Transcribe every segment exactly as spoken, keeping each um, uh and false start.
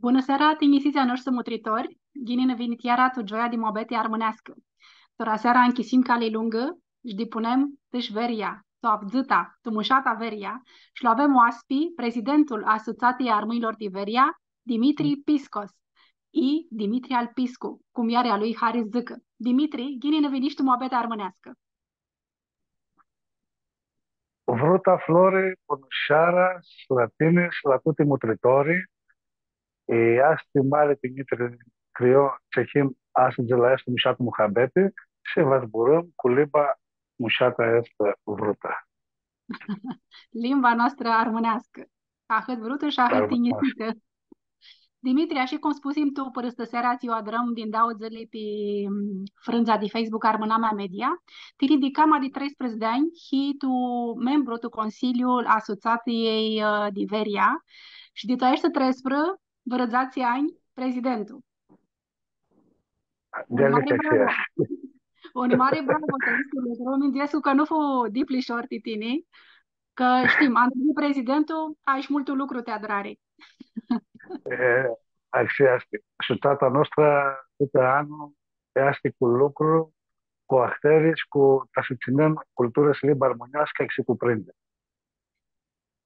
Bunã seara, tinjisits a noshtri mutritori! Ghini nã vinit iara tu gioia di muabeti armãneascã. Tora seara nchisim cali lungã shi dipunem tu Veria, tu avdzãta, tu mushata Veria, shi lu avem oaspi prezidentul a Sutsatãljei a Armãnjlor di Veria, Dimitri Piscos, i Dimitri al Piscu, cum ari a lui hari s-dzãcã. Dimitri, ghini nã vinish tu muabeti armãneascã. Vruta Flori, bunã seara shi la tini shi la tuti mutritori. E, easti mari tinjitiri crio tsi him astãdz la aestã mushatã muhabeti shi va zburãm cu limba mushata aestã vruta. Limba noastrã armãneascã. Ahãt vrutã shi ahãt tinjisitã. Dimitri, ashi cum spusim tu pãrãstãsearea tsi u adrãm di dauã dzãli pi, mm, frãndza di Facebook Armãnamea Media, tini di cama di treisprãdzatsi di anj hii tu membru tu Consiliul a Sutsatãljei, ã, di Veria, shi di tu aeshti treisprã, vãrã dzatsi anj, prezidentul. Un mari bravo! Un mari bravo ti aestu lucru. Minduescu cã nu fu dip lishor ti tini, cã shtim, anda hii prezidentul, ai shi multu lucru ti adrari. E, ashi easti. Sutsata a noastrã, tutã anlu, easti cu lucru, cu ahtãri shi cu, ta s-tsãnem cultura shi limba armãneascã, ashi cu prindi.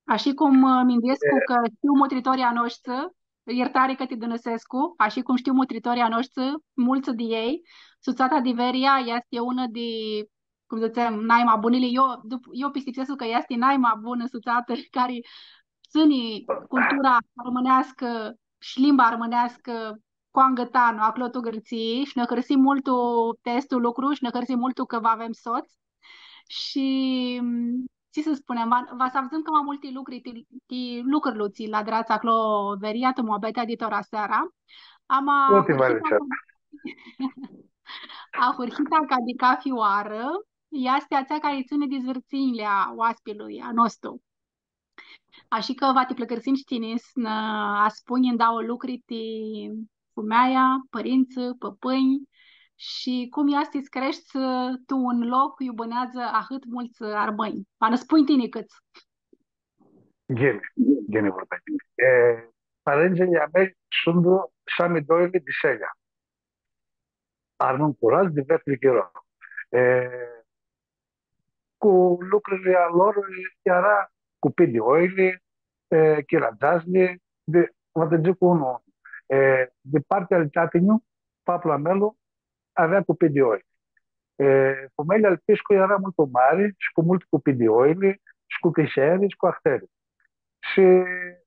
Ashi cum, ã, minduescu cã shtiu mutritorlji a noshtri, ljirtari cã ti dãnãsescu, ashi cum shtiu mutritorlji a noshtri, multsã di elj, Sutsata di Veria easti unã di, cum dzãtsem, naima bunili. Eu, dup-, eu pistipsescu cã easti naima bunã sutsatã cari tsãni cultura armãneascã shi limba armãneascã cu angãtanlu, aclo tu Gãrtsii, shi nã hãrsim multu ti aestu lucru shi nã hãrsim multu cã va avem sots. Shi, mm, tsi s-spunem, va, va s-avdzãm cama multi lucri, ti, ti lucrul tsi lu adrats aclo Veria, tu muabetea di tora seara. Ama ahurhita ca, ahurhita ca di cafi oarã, easti atsea cari tsãni di zvãrtsinjli a oaspilui a nostru. Ashi cã va ti pãlãcãrsim shi tini s-nã aspunj ndauã lucri ti fumealja, pãrintsã, pãpãnj shi cum easti s-creshti tu un loc iu bãneadzã ahãt multsã armãnj. Va nã spunj tini cãts. Ghini, ghini vorbim. E, pãrintsãlji a mei suntu Sami Doili di Selea. Armãnj curats di vetlu chiro. E, cu lucrili a lor, eara cupii di oili, e, chiradzadzlji, di, va ti dzãc unu, unu. E, di partea al tati-nju, paplu a meu, avea cupii di oili. E, fumealja al Piscu eara multu mari shi cu multi cupii di oili shi cu cãseri shi cu ahtãri. Shi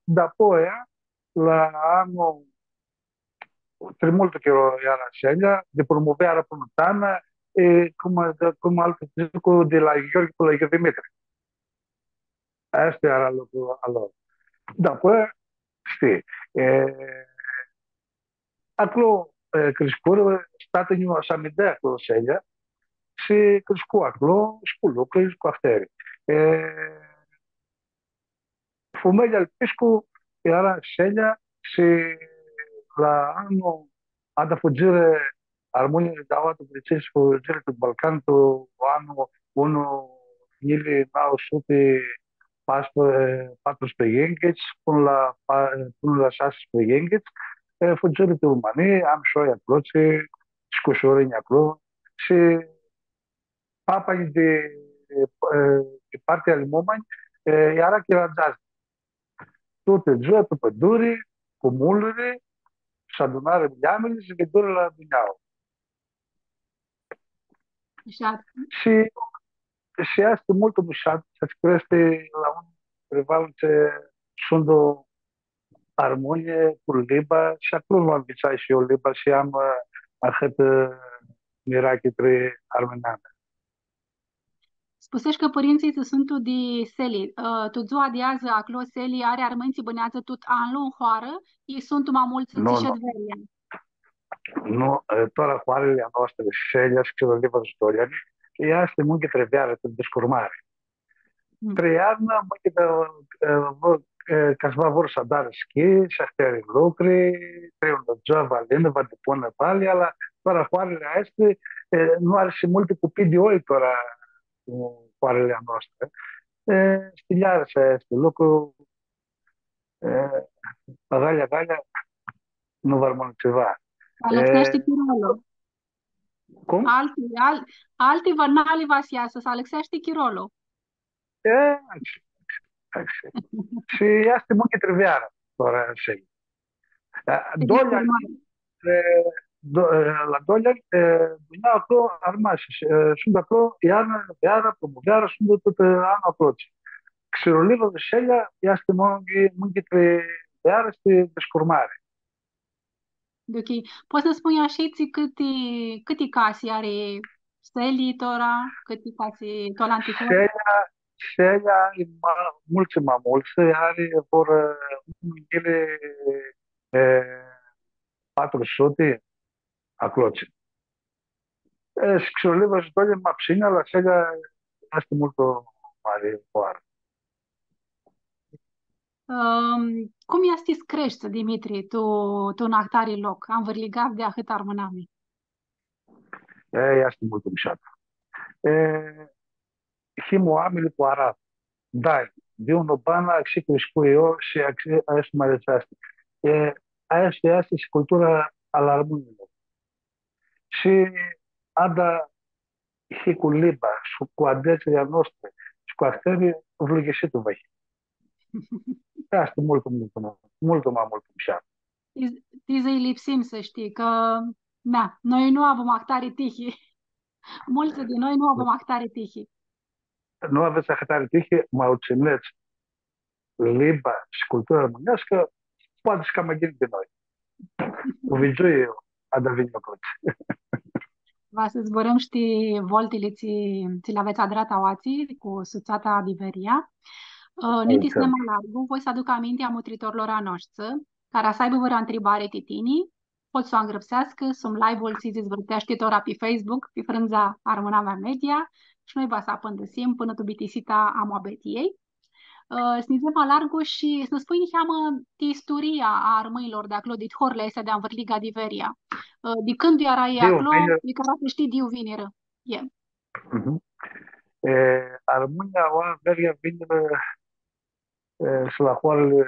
dapoaia, la anlu, tri multu chiro eara Selea, di Prumovearã pãnã Tana, e, cum, cum altã dzãc, di la Gheorghe pãnã la Gheorghe Dimitri. Aestu eara lucrul a lor. Dapoaia, shtii, e, aclo, e, criscurã, tati-nju s-amidea aclo Selea, shi criscu aclo, shi cu lucri, shi cu ahtãri. E, fumealja al Piscu eara Selea shi la anlu, anda fudzirã armãnjlji di la Gãrtsii, fudzirã tu Balcan, tu anlu unu njilji nauã suti patru, patru sute yinghits, pãnã la pa-, pãnã la shasi sute yinghits, e, fudzirã tu Rumãnii, am shi oi aclotsi, shi cushurãnj aclo, shi papa-nj di, e, di partea ali muma-nj, e, eara chiradzadzlji. Tutã dzua, tu pãduri, cu mulili, s-adunarã mljamili shi vidurã la dunjauã. Mushat. Shi, shi easti multu mushat, s-, creshti la un prival tsi suntu armãnj cu limba, shi aclo nu anvitsai shi eu limba shi am, ã, ahãtã, ã, mirachi pri armãnamea. Spuseshi cã pãrintsãlji tsi suntu di Seli. Ã, tu dzua di adzã, aclo Seli ari armãnj tsi bãneadzã tut anlu tu hoarã, i suntu ma multsã tsi shed Veria? Nu, e, tora hoarãli a noastri, Selea shi Chiroliva shi Doliani, easti munti trã vearã, trã discurmari. Mm. Trã iarnã, munti, e, e, vor, e, ca s-va vor s-adarã schi shi ahtãri lucri, trã unã dzuã va alinã, va dipunã pali, ala, tora hoarãli aesti, e, nu ari shi multi cupii di oi tora, e, hoarãli a noastri. E, shtii, iarã aestu lucru, e, agalea, agalea, nu va armãnã tsiva. Alãxeashti chirolu. Cum? Alti, al-, alti vãrnali va s-easã, s-alãxeashti chirolu. E, ashi, ashi, ashi. Shi easti munchi trã vearã, tora ashi. E, Doljani, e, do-, e, la Doljani, e, dunjaua aclo armasi, shi, e, suntu aclo, iarna, veara, primuveara, suntu tutã, e, anlu aclo. Xiroliva, Shelea, easti munchi, munchi trã vearã, easti dishcurmari. Ok. Pots s-nã spunj ashi, tsi cãti, cãti casi ari Shelea tora, cãti casi tu alanti hori? Shelea, Shelea ari ma-, multsã ma multsã, ari vãrã, e, unã njilji, e, patru suti, aclotsi. E, shi Xiroliva shi Doljani ma psãnea, la Shelea easti multu mari hoarã. Ãm, cum easti s-creshti, Dimitri, tu, tu un ahtari loc, anvãrligat di ahãtã armãnami? E, easti multu mushat. E, him oaminj cu aradã. Da, di unã banã, ashi criscui eu shi ashi, ashi ma areseashti. E, ashi easti shi cultura a armãnjlor. Shi ada shi cu limba, shi cu adetsli a noshtri, shi cu ahtãri, vlughishitu va hii. Easti multu, multu, multu, multu ma multu mushat. Ti, ti s-lipsim, s-shtii, cã, na, noi nu avem ahtari tihi. Multsã di noi nu avem ahtari tihi. Nu avets ahtari tihi, ma u tsãnets limba shi cultura armãneascã, poati shi cama ghini di noi. U vidzui eu, ada vinj aclotsi. Va s-zburãm shi ti voltili tsi, tsi li avets adratã aoatsi cu Sutsata di Veria. Ã, ninti s-nã ma largu, voi s-aduc aminti a mutritorlor a noshtri, cara s-aibã vãrã ntribari ti tini, pot s-u angrãpseascã sum live-ul tsi s-dizvãrteashti tora pi Facebook, pi frãndza Armãnamea Media, shi noi va s-apãndãsim pãnã tu bitisita a muabetiljei. Ã, s-nidzem ma largu shi s-nã spunj niheamã ti isturia a armãnjlor di aclo, di horli aesti di anvãrliga di Veria. Ã, di cãndu eara elj aclo, di cara s-shtii di iu vinirã. E. Mhm. E, armãnjlji aoa, Veria vinirã, e, shi la horli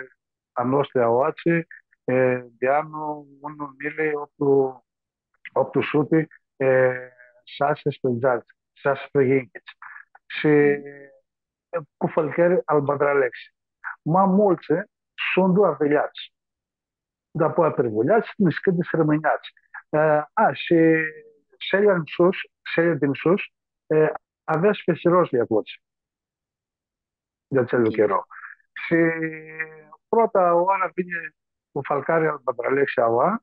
a noshtri aoatsi, e, di anlu unã njilji optu, optu suti, e, shasi suti dzatsi, shasi suti yinghits. Shi, e, cu fãlcãri albadralexi. Ma multsã suntu aviljats. Dapoaia privuljats, niscãntsã sãrmãnjats. E, a, shi Shelea nsus, Shelea di nsus, e, avea shi fãsirotslji aclotsi di atsel chiro. Shi prota oarã vini cu fãlcari albadralexi aoa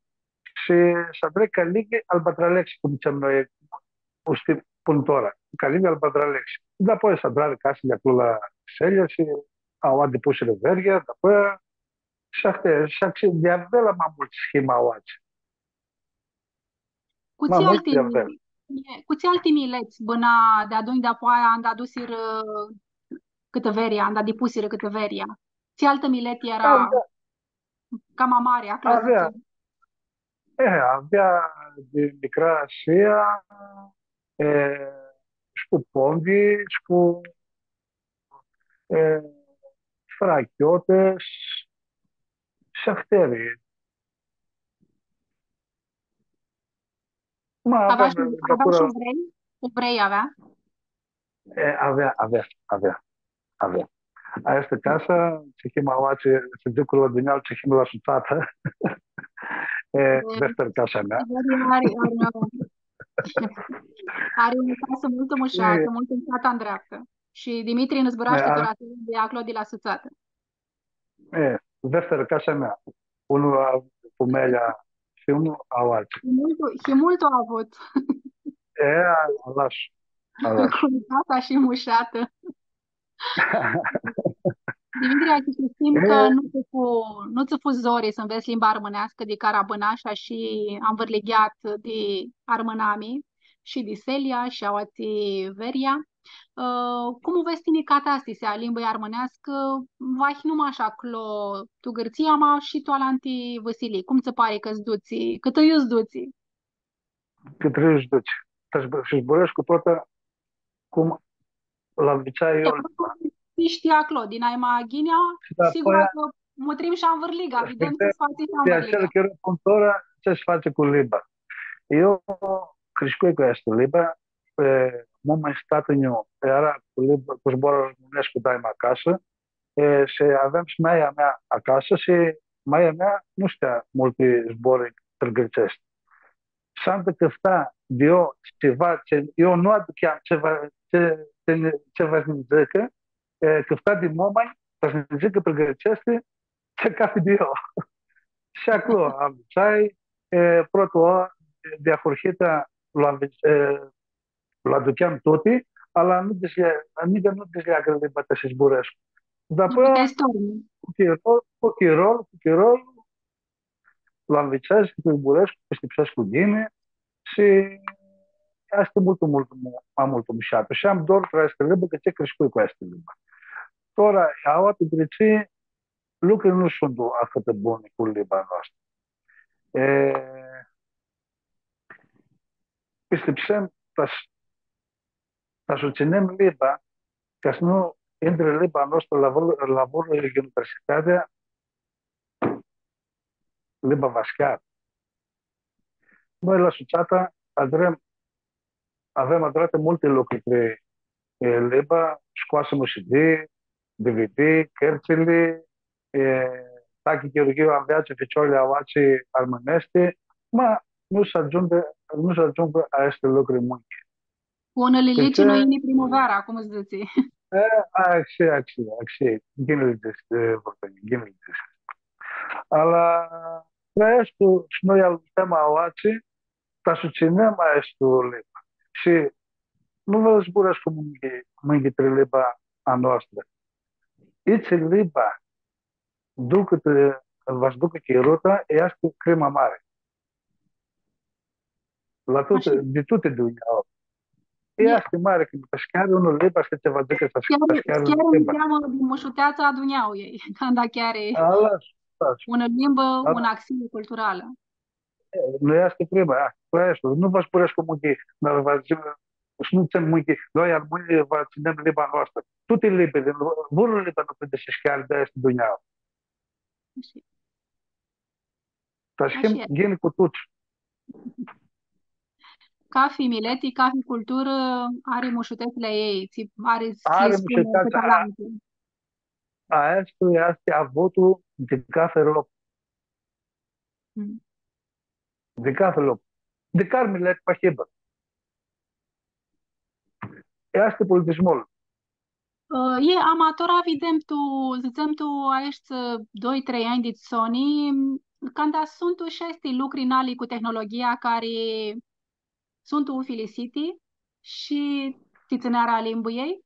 shi s-adrã cãlinj albadralexi, cum dzãtsem noi, u shtim pãnã tora, cãlinj albadralexi. Dapoaia s-adrarã casili aclo la Shelea shi aoa dipusirã Veria, dapoaia shi ahti, shi ahti, di avea ma multsã him aoatsi. Cu tsi alti, e, cu tsi alti milets bãna deadun, dapoaia anda dusirã cãtã Veria, anda dipusirã cãtã Veria? Tsi altã mileti eara cama mari aclo, s-dzãtsem? E, avea di micra shi ea, e, shi cu Pondi, shi cu, e, Frachiote, shi, shi ahtãri. Ma avea, avea shi, avea shi uvrei? Uvrei avea? E, avea, avea, avea, avea. Aestã casã, tsi him aoatsi, s-dzãc cu la dunjaua, tsi him la Sutsatã. E, e, vefterã casa mea. Ari, ari, ari, ari unã casã multu mushatã, multu mushatã ndreaptã. Shi Dimitri nã zburashti tora di aclo, di la Sutsatã. E, vefterã casa mea. Unlu a fumealja shi unlu aoatsi. Shi multu, shi multu avut. E, alash, alash. Cu casa shi mushatã. Dimitri, ashi shtim cã nu tsã fu, nu tsã fu zori s-nvets limba armãneascã, di cara bãnash shi anvãrligheat di armãnami, shi di Selia, shi aoatsi Veria. Ã, cum u vedz tini catastisea a limbãljei armãneascã, vahi nu mash aclo, tu Gãrtsia, ma shi tu alanti vãsilii? Cum tsã pari cã s-dutsi, cãtã iu s-dutsi? Cãtã iu s-dutsi. Shi zbu-, shi zburãscu prota cum lu nvitsai eu. E, limba. Shtii aclo, di naima ghinea, sigura cã mutrim shi anvãrliga, videm tsi s-fatsi shi anvãrliga. Di atsel chiro pãnã tora, tsi s-fatsi cu limba. Eu criscui cu aestã limbã, e, mama-nj shi tatã-nju eara cu limba, cu zborlu armãnescu daima acasã, e, shi aveam shi maia mea acasã shi maia mea nu shtea multi zbori pi grãtseashti. Shi anda cãfta di eu tsiva, tsi, eu nu aducheam tsiva, tsi, tsi, tsi va s-nji dzãcã, e, cãfta di mama-nj, ca s-nji dzãcã pi grãtseashti, tsi cathi di eu. Shi aclo anvitsai, e, prota oarã, di ahurhitã, lu anvi-, e, lu aducheam tuti, ala nu dizlea-, nica nu dizleagã limba ta s-zburãscu. Dar apoi, cu chirolu, cu chirolu, cu chirolu, lu anvitsai s-zburãscu, pistipsescu ghini shi easti multu, multu, ma multu mushatã. Shi am dor pri aestã limbã, cã tsi criscui cu aestã limbã. Tora, aoa pi Gãrtsii, lucrurli nu suntu ahãtã buni cu limba a noastrã. E, pistipsem, ta s-, ta s-tsãnem limba, ca s-nu intri limba a noastrã la vãr-, la vãrã universitati, limba va s-chearã. Noi la Sutsata adrãm, avem adrati multi lucri pri, e, limba, scoasim CD, DVD, cãrtsãli, e, Tachi Gheorghiu anveatsã ficiorlji aoatsi armãneashti, ma nu s-agiungu, nu s-agiungu aesti lucri multi. Cu unã lilici nu yini primuveara, cum dzãtsi. E, axi, axi, axi, ghini dzãts, e, Vãrtãnj, ghini dzãts. Ala, aestu, shi noi aluftãm aoatsi, ta s-u tsãnem aestu limba. Shi nu va zburãscu mãngi, mãngi tri limba a noastrã. Itsi limba ducã-ti, va s-ducã chiruta, easti crima mari. La tuti, ashi, di tuti dunjaua. E, ashi, easti mari, cã ta s-cheari unã limbã, easti tsiva, dzãc, cã ta s-cheari unã limbã. Cheari niheamã di mushuteatsa a dunjauãljei, canda cheari unã limbã, unã axii culturalã. E, nu easti prima, a, cu aestã, nu va zburãscu mãngi, dar va dzãc, shi nu tsãn mãngi, noi armãnjlji va tsãnem limba a noastrã. Tuti limbili, vãrã limbã nu prindi s-cheari di aestã dunjauã. Ashi. Ta s-him ghini cu tuts. Cafi mileti, cafi culturã ari mushutetsli a ljei, tsi ari s-lji spunã cãtã alantu. Aestã easti avutu di cafi loc. Mm. Di cafi loc. Di cari mileti va hibã. Easti politismul. Ã, e, ama tora videm tu, dzãtsem tu, aeshti, ã, doi, trei anj dit soni, canda suntu shi aesti lucri nali cu tehnologia cari suntu ufilisiti shi ti tsãnearea a limbãljei.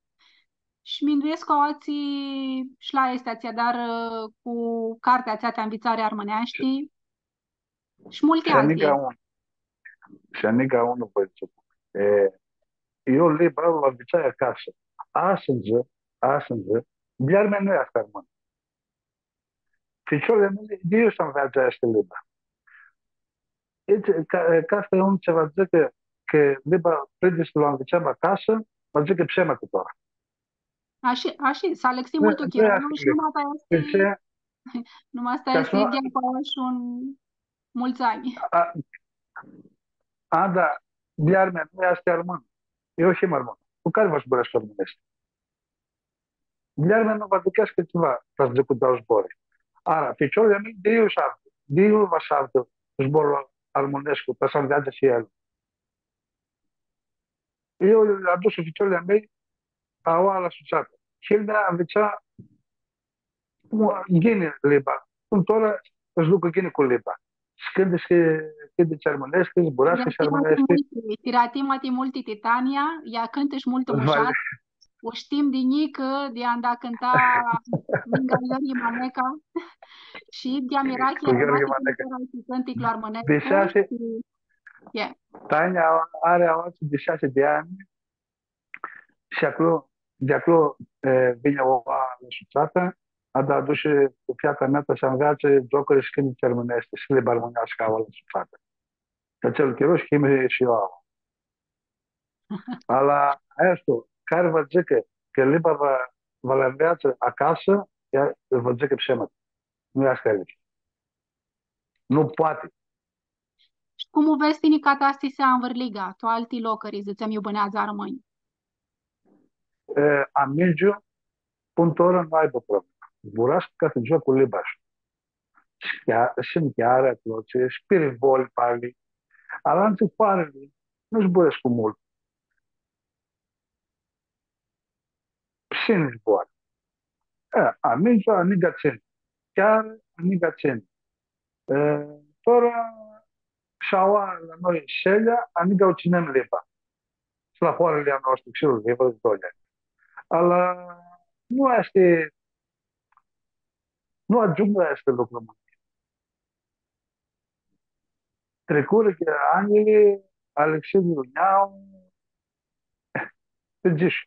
Shi minduescu aoatsi shi la aesti tsi adarã, ã, cu cartea atsea ti anvitsari armãneashti. Shi multi alti. Shi anica un, shi anica un, voi dzãc. E, eu limba u anvitsai acasã. Astãndzã, astãndzã, muljari-mea nu easti armãnã. Ficiorlji a mei, di iu s-anveatsã aestã limbã. Ca, ca s-un tsi va dzãcã cã, cã limba prindi s-u anvitsãm acasã, va dzãcã psema tora. Ashi, ashi, s-alãxi multu chirolu shi numata easti, numata easti idyea cu aoa shi un multsã anj. A, a, da, muljari-mea nu easti armãnã. Eu him armãnã. Cu cari va zburãscu armãneashti? Muljari-mea nu va aducheascã tsiva, ta s-dzãcã cu dauã zbori. Ara, ficiorlji a mei, di iu s-avdã, di iu va s-avdã zborlu armãnescu, ta s-anveatsã shi elj. Eu lj-adush ficiorlji a mei, aoa la Sutsatã. Hilda anvitsa ghini limba. Cum tora s-ducã ghini cu limba. S-cãntã shi cãntitsi armãneshti, zburashti shi armãneshti. Ti rati ma ti multi ti Tania, ea cãntã shi multu mushat. U shtim di njicã, di anda cãnta ningã Gheorghi Maneca. Shi di mirachi, cu Gheorghi Maneca. Cãnticlu armãnescu. Di shasi, shi, yeah. Tania ari aoatsi di shasi di anj. Shi aclo, di aclo, e, vini aoa la Sutsatã, ada adushi cu feata mea ta s-anveatsã giocuri shi cãntitsi armãneshti, shi limba armãneascã aoa la Sutsatã. Cã atsel chiro shi him shi eu aoa. Ala, aestã, cari va dzãcã cã limba va, va li anveatsã acasã, ea va dzãcã psema. Nu easti alihea. Nu poati. Shi cum u vedz tini catastisea anvãrliga, tu alti locuri, dzãtsem, iu bãneadzã armãnj? E, Amigiu, pãn tora nu aibã problema. Zburascã cathi dzua cu liba. Shi chiar, shi chiar aclo, shi Pirivoli pali. Alanti hoarili nu zburãscu multu. Psini zboarã. E, Amigiu, Aniga Tseni. Chiar Aniga Tseni. E, tora, shi aua la noi, Shelea, Aniga u tsãnem liba. Shi la hoarili a noastri, shi la liba, doilea. Ala, nu easti, nu agiungu aestu lucru, mã. Tricurã anjlji, alãxirã neauã, tsi dzãts?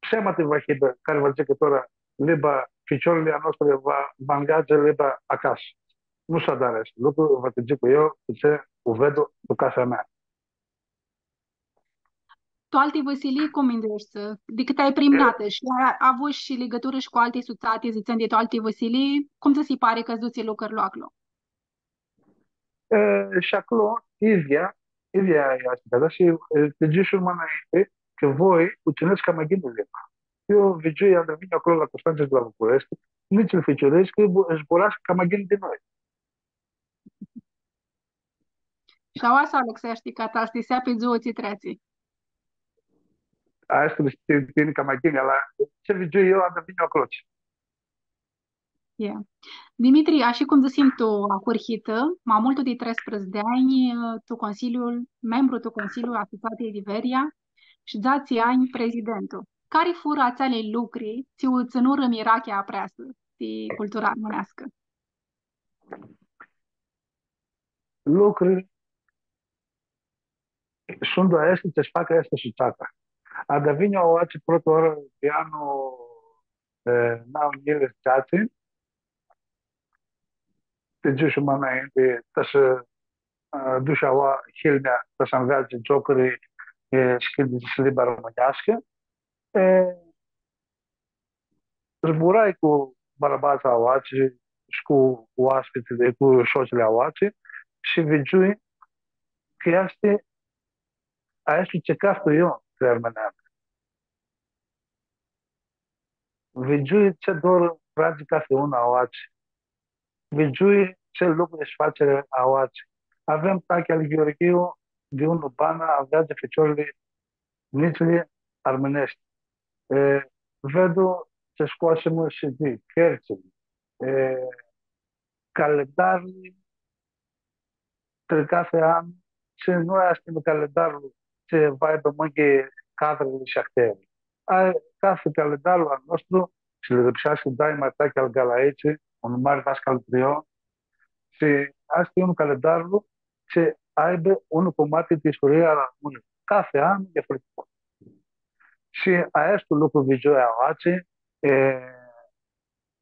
Psema ti va hibã, cari va dzãcã tora, liba, ficiorlji a noshtri va, va nveatsã liba acasã. Nu s-adarã aestu lucru, va ti dzãc eu, cã tsi u vedu tu casa mea. Tu alti vãsilii, cum mindueshti? Di cãtã ai primnatã shi a, avush shi ligãturã shi cu alti sutsati, dzãtsem, di tu alti vãsilii, cum tsã si pari cã s-dutsi lucrul aclo? E, shi aclo, idyea, idyea easti, da, shi, e, ti dzãsh ma nãinti, cã voi u tsãnets cama ghini limba. Eu vidzui, anda vinj aclo la Constantsa di la Bucureshti, nitsi ficiureshti, cã bu-, zburascã cama ghini di noi. Shi aua s-alãxeashti catastisea pi dzuã tsi treatsi. Aestã easti, tini cama ghini, la tsi vidzui eu, anda vinj aclo. Ie. Dimitri, ashi cum dzãsim tu ahurhitã, ma multu di treisprãdzatsi di anj, tu Consiliul, membru tu Consiliul Asociatsiei di Veria shi dzatsi anj prezidentu. Cari furã atseali lucri tsi u tsãnurã mirachea apreasã ti cultura armãneascã? Lucri suntu aesti tsi s-facã aestã sutsatã. Anda vinj aoatsi prota oarã di anlu, e, nauã njilji dzatsi, ti dzãsh ma nãinti, ta s-, e, dush aua Hilmea, ta s-anveatsã giocuri, e, shi cãntitsi limba armãneascã. E, zburai cu barabatslji aoatsi shi cu oaspitsli, cu sotsli aoatsi, shi vidzui cã easti, aestã easti tsi caftu eu trã armãneami. Vidzui tsi dor tradzi cathi un aoatsi. Vidzui tsi lucri s-fatsi aoatsi. Avem Tachi al Gheorghiu, di unã banã, anveatsã ficiorlji njits armãneshti. E, vedu tsi scoasim shi di cãrtsã, e, calendarlu, trã cathi an, tsi nu easti un calendarlu tsi va aibã mãngi cadrili shi ahtãri. Ai, cathi calendarlu a nostru, tsi lu lipseashti daima Tachi al Galaitsi, un mari dascal trio, shi aestu e un calendarlu tsi aibã un cumati di isturia a armãnjlor. Cathi an e diferit. Shi aestu lucru vidzui aoatsi, e,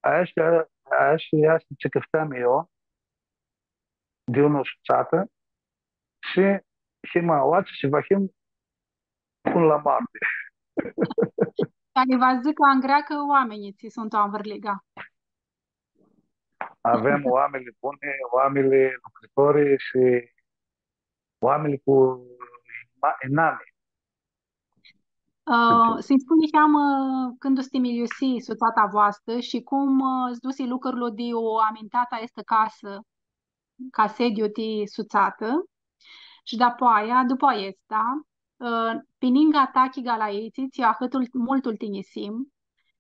aestu, aestu easti tsi cãftam eu, di unã sutsatã, shi him aoatsi shi va him pãnã la moarti. Cari va s-dzãcã angreacã oaminjlji tsi suntu anvãrliga. Avem oaminj buni, oaminj lucrãtori shi oaminj cu ma-, inami. Ã, s-nji spunj niheamã, cãndu s-timiljusi sutsata voastrã shi cum, ã, s-dusi lucrul di u amintat aestã casã, ca sediu ti sutsatã. Shi dapoaia, dupã aestã, ã, pi ningã Tachi Galaitsi, tsi ahãt multu lu tinjisim,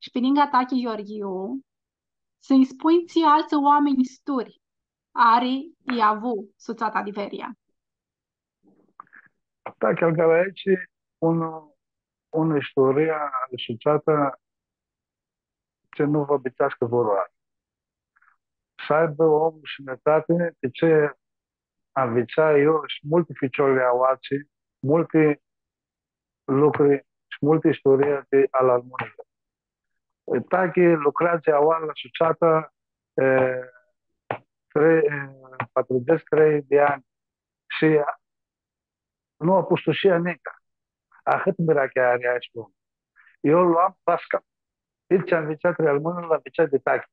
shi pi ningã Tachi Gheorghiu, s-nji spunj tsi altsã oaminj sturi ari i avu sutsata di Veria. Tachi al Galaitsi, un, unã isturia ali sutsata tsi nu va bitiseascã vãrãoarã. S-aibã omlu sinãtati, ti tsi anvitsai eu shi multi ficiori aoatsi, multi lucri shi multi isturii di al armãnjlor. Tachi lucreadzã aoa la sutsata, e, trei, e, patrudzãts shi trei di anj shi nu apustushea nica. Ahãt mirachea ari aestu. Eu lu am dascal. Tsi anvitsai trã armãnj, lu anvitsai di Tachi.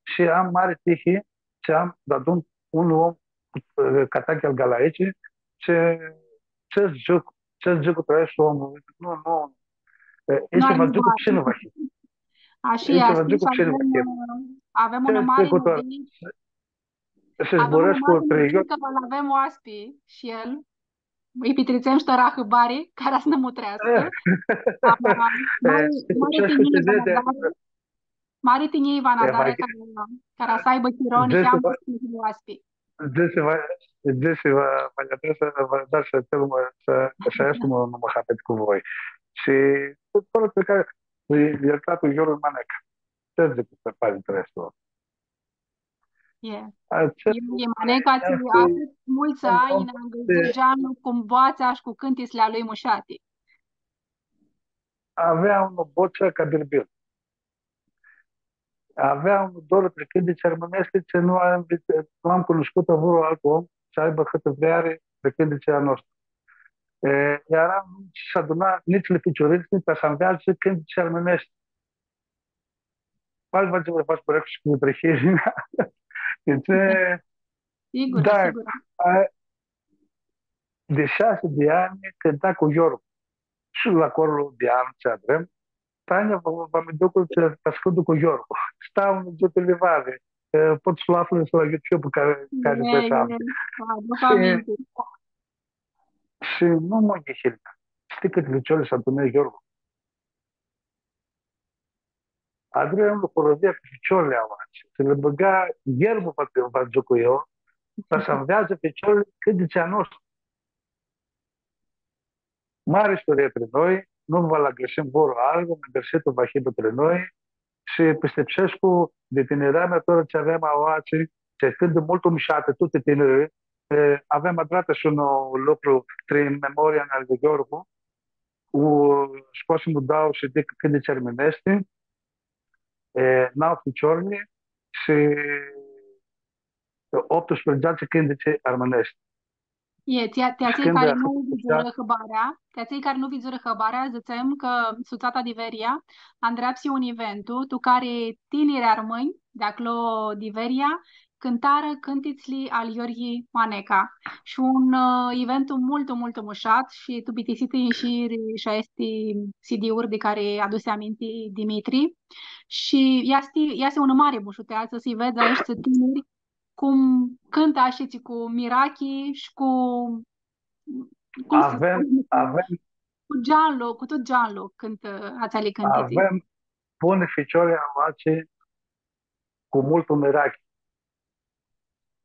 shi am mari tihi tsi am deadun un om, ã, ca Tachi al Galaitsi, tsi, tsi dzãc, tsi dzãc cu aestu om, nu, nu, e, nu easti, va dzãc cu xenova. Ashi easti, va dzãc cu xenova. Avem, ã, avem unã mari nãdinji. Shi avem unã mari nãdinji cã va-l avem oaspi shi el. Lji pitritsem shi tora hãbari, cara s-nã mutreascã. Ama, mari, mari tinjii va nã adarã, mari tinjii va nã adarã, cara, cara s-aibã chiro, niheamã s-hibã oaspi. Dzãsi, va, dzãsi, va, va nã adarã s-, va nã adarã s-, s-, s-easã un, un muhabet cu voi. Shi tut, tut, pi cari, iertatlu Yiorgu Maneca. Tsi dzãc, s-pari interesul. E. Atsea e, e Maneca, tsi ahãt multsã anj nã ngãldzã geanlu cu boatsea shi cu cãntitsli a lui mushati. Avea unã boatsea ca birbil. Avea unã dorã pri cãntitsi armãneshti, tsi nu am, nu am cunuscutã vãrã altu om tsi aibã ahãtã vreari pri cãntitsli a noshtri. E, eara, nu s-aduna nitsi la ficiurits, ca s-anveatsã cãntitsi armãneshti. Pal va dzãc, va zburãscu shi cu Petrihirina. Deci, sigur, da, sigur. A, di shasi di anj cãnta cu Yiorgu. Shi la corlu di anj tsi adrãm, Tania, va, va mi duc tsi, ta s-cãntu cu Yiorgu. Stau unã dzuã pi livadi. E, pots s-lu aflãsh la YouTube, cari, cari... E, vrea s-aflã. E, aduc aminti. Shi nu mãni hilea. Shtii cãti ficiori s-adunã Yiorgu? Adrã unã horovia cu ficiorlji aoatsi. Shi lã bãga yerbã, va, va dzãc eu, ta s-anveatsã ficiorlji cãntitsi a noshtri. Mari isturii pri noi, nu va lu agãrshim vãrã altu, agãrshitã va hibã pri noi, shi pistipsescu, di tinirami, tora tsi avem aoatsi, tsi cãntã multu mushati, tuti tinirlji, e, avem adratã shi un lucru, tri memoria al Yiorgu, u scoasim u dau shi di cãntitsi armãneshti, e, nau ficiorlji shi optusprãdzatsi cãntitsi armãneshti. E, ti, ti atselj cari nu vidzurã hãbarea, ti atselj cari nu vidzurã hãbarea, dzãtsem cã Sutsata di Veria andreapsi un eventu, tu cari tiniri armãnj di aclo di Veria cãntarã cãntitsli al Yiorgu Maneca. Shi un, ã, eventu multu, multu mushat shi tu bitisitã inshiri shi aesti C D-uri di cari adusi aminti Dimitri. Shi easti, easti unã mari mushuteatsã s-lji vedz aeshti tiniri cum cãntã ashitsi cu mirachi shi cu, cum s-spun, avem, cu geanlu, cu tut geanlu cãntã atseali cãntitsi. Avem buni ficiori aoatsi cu multu mirachi.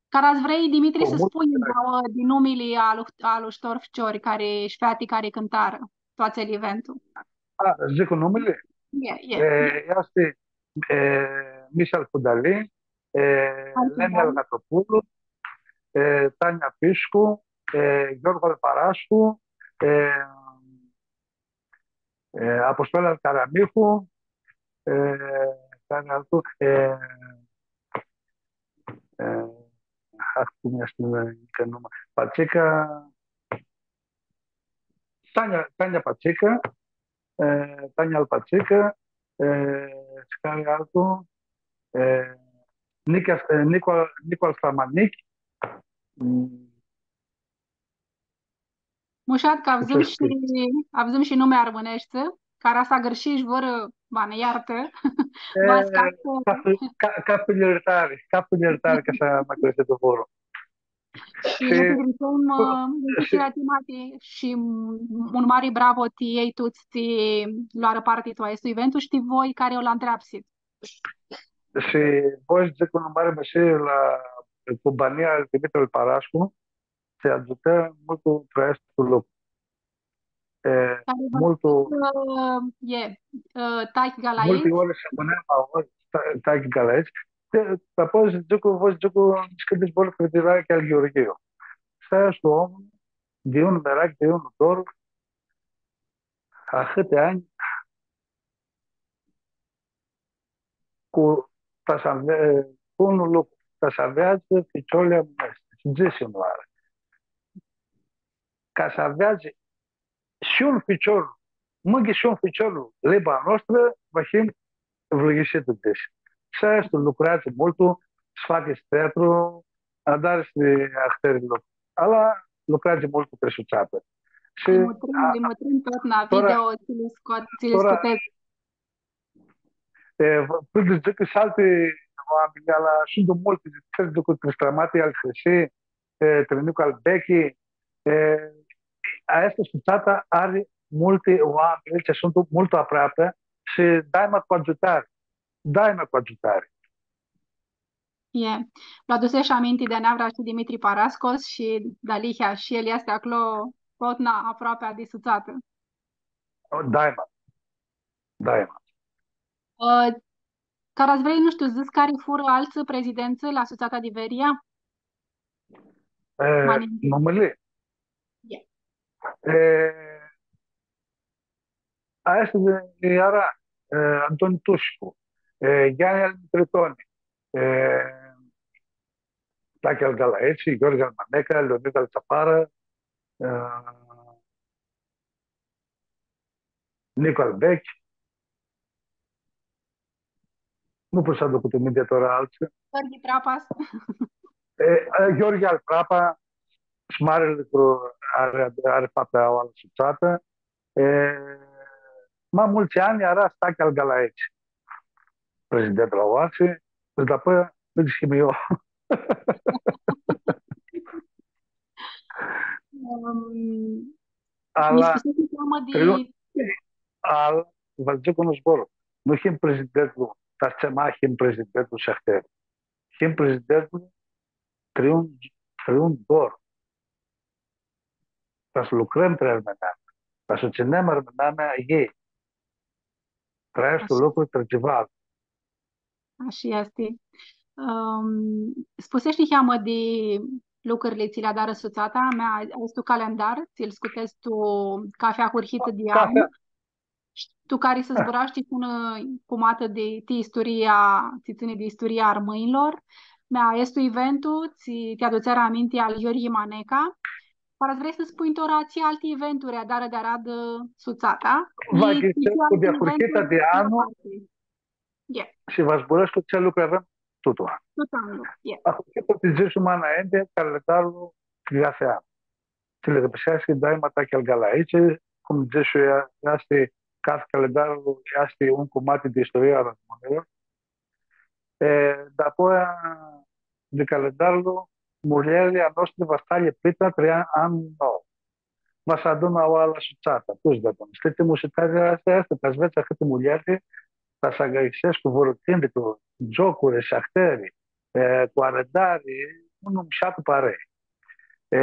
Cara s-vrei, Dimitri, s-spunj dauã di numili a lu-, a lu shtor ficiori cari, shi feati cari cãntarã tu atsel eventu. A, dzãc cu numili? E, e. E, easti, e, Michel Fudali, e, Leni Algatopulu, e, Tania Piscu, e, Yiorgu al Parascu, e, e, Apostola al Caramihu, e, cari altu, e, e, ah, cum easti, nica numa, Pacica, Tania, Tania Pacica, e, Tania al Pacica, e, shi cari altu, e, Nica, e, Nicu al, Nicu al Stamanichi, mm, Mushat cã avdzãm shi, avdzãm shi numi armãneshti, cara s-agãrshii vãrã, va nã iartã, va s-, ca, ca, ca pi ljirtari, ca pi ljirtari, ca s-ma agãrshii tu vãrã. Shi, shi, ã, shi, shi un mari bravo ti elj tuts tsi loarã parti tu aestu eventu shi ti voi cari lu andreapsit. Shi voi s-dzãc un mari mãrsi la cumpania al Dimitri al Parascu, tsi agiutã multu tu aestu lucru. E, cari va multu, ã, e, ã, Tachi Galaitsi. Multi ori s-spunea, a, ori Ta-, Tachi Galaitsi. Ti, apoi s-dzãcu, voi s-dzãcu, niscãnti zboarã cãtse Tachi al Gheorghiu. Sta easti un om di un mirachi, di un dor, ahãti anj, cu, ta s-anve-, cu un lucru, ta s-anveatsã ficiorlji armãneshti. Shi dzãsi unãoarã, ca s-anveatsã shi un ficior, mãnã shi un ficior limba a noastrã, va him vlãyisits, dzãsi. Shi aestu lucreadzã multu, s-fatsi teatru, adari shi ahtãri lucri. Ala lucreadzã multu pi sutsatã. Shi, li mutrim, a, li mutrim totna, tora, video, tsi li scot-, tsi li tora, scutets. E, v-, pot s-dzãc cã shi alti oaminj, ala, suntu multi, tsi dzãc, Cristamati al Hrishi, e, Trinicu al Bechi, e, aestã sutsatã ari multi oaminj tsi suntu multu aproapi shi daima cu agiutari, daima cu agiutari. E, lu adusesh aminti di neavra shi Dimitri Parascos shi dealihea shi el easti aclo, totna aproapi di sutsatã. O, daima. Daima. Ã, cara s-vrei, nu shtiu, s-dzãts cari furã altsã prezidentsã la Sutsata di Veria? E, ma ninti. Numili? Ie. E, aestã di, eara, e, Antoni Tuscu, e, Yianni al Mitritoni, e, Tachi al Galaitsi, Gheorghe al Maneca, Leonid al Tsapara, e, Nicu al Bechi. Nu pot s-aduc tu minti tora altsã. Gheorghe Prapas. E, e, Gheorghe al Prapa, shi mari lucru ari, ari faptã aoa la sutsatã. E, ma multsã anj eara Stachi al Galaitsi, prezident la aoatsi, shi dapoaia, nu shtiu, eu. Ãm, ala, mi spuseshi niheamã di triun-, al, va dzãc un zbor. Nu him prezidentlu, ta s-ma him prezidentlu shi ahtãri. Him prezidentlu triun-, triun dor. Ta s-lucrãm trã armãnami, ta s-u tsãnem armãnamea ei. Trã aestu lucru, trã tsiva. Ashi easti. Ãm, spuseshi niheamã di lucrili tsi li adarã sutsata, mea, aestu calendar, tsi-l scutets tu cafi ahurhitã di an, shi tu cari s-zburashti shi unã cumatã di, ti isturia, tsi tsãni di isturia armãnjlor. Mea, aestu eventu, tsi ti adutseari aminti al Yioryi Maneca. Para s-vrei s-spunj tora tsi alti eventuri adarã di aradã sutsata? Va ghicescu di ahurhitã di anlu. Ie. Shi va zburãscu tsi lucri avem tutu anlu. Tutu anlu, ie. Ahurhitã, tsi dzãsh ma nãinti, calendarlu di cafi an. Tsi li rãpãseashti daima Tachi al Galaitsi, cum dzãsh eu, easti, cafi calendarlu easti un cumati di isturia a armãnjlor. E, dapoaia di calendarlu, muljerli a noshtri va s-talji plita trã an nou. Va s-adunã aoa la sutsatã, tuts deadun. Shtii, mushutearea aestã easti, ta s-vedz ahãti muljerli, ta s-agãrshescu vãrã cãnticlu, giocuri shi ahtãri, e, cu arãdari, unã mushatã parei. E,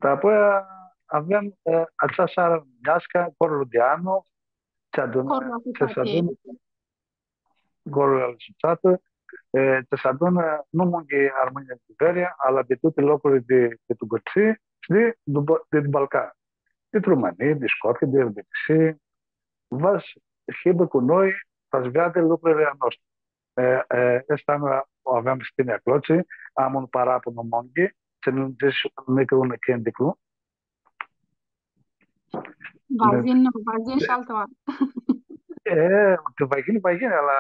dapoaia avem, e, atsea searã armãneascã, corlu di anlu, tsi adunã, corlu tsi s-adunã, corlu al sutsatã, e, tsi s-adunã, nu munghi armãnjlji di Veria, ala di tuti locurli di, di tu Gãrtsii, shi di, di, di Balcan, di Rumãnii, di Scopia, di Elvetii, va s-hibã cu noi, va s-veadã lucrili a noshtri. E, e, aestã nu avem shi tini aclotsi, am un parapun, un monghi, tsi nu dzãsh nica un cãnticlu. Va dzãc, nu, va dzãc shi altã oarã. E, cã va yini, va yini, la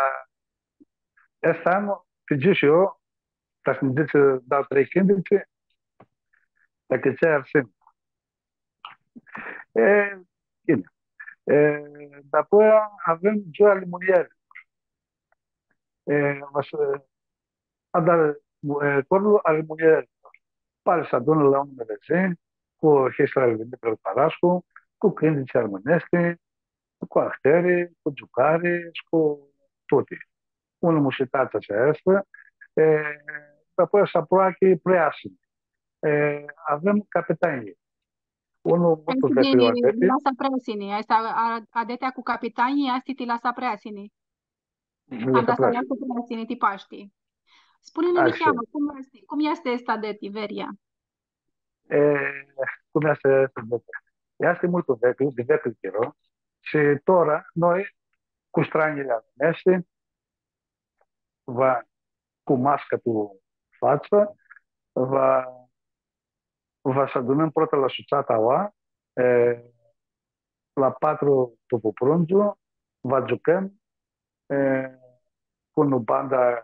aestã nu, tsi dzãc eu, ta s-nji dzãts, da, trei cãntitsi, dacã tsi arsim. E, ghini. E, dapoaia avem Dzua ali Muljerilor. E, va s-, adar, e, corlu ali muljerilor. Pari s-adunã la unã mãlãzii cu orchestra al Dimitru Parascu, cu cãntitsi armãneshti, cu ahtãri, cu giucari shi cu tuti. Unã mushuteatsã aestã, e, dapoaia s-aproachi preasinj. E, avem capitanjlji. Unlu multu veclju adeti. Aestã di la Sapreasini, aestã a-, a-, adetea cu capitanjlji, aestã di la Sapreasini. Di la Sapreasini. Anda s-areasã preasinjlji ti Pashti. Spuni-nã niheamã, cum easti, cum easti aestã di Veria? E, cum easti aestã di Veria? Easti multu veclju, di veclju chiro. Shi tora, noi, cu stranjili armãneshti, va, cu masca tu fatsã, va, va s-adunãm prota la sutsata aoa, e, la patru dupã prãndzu, va giucãm, cu unã bandã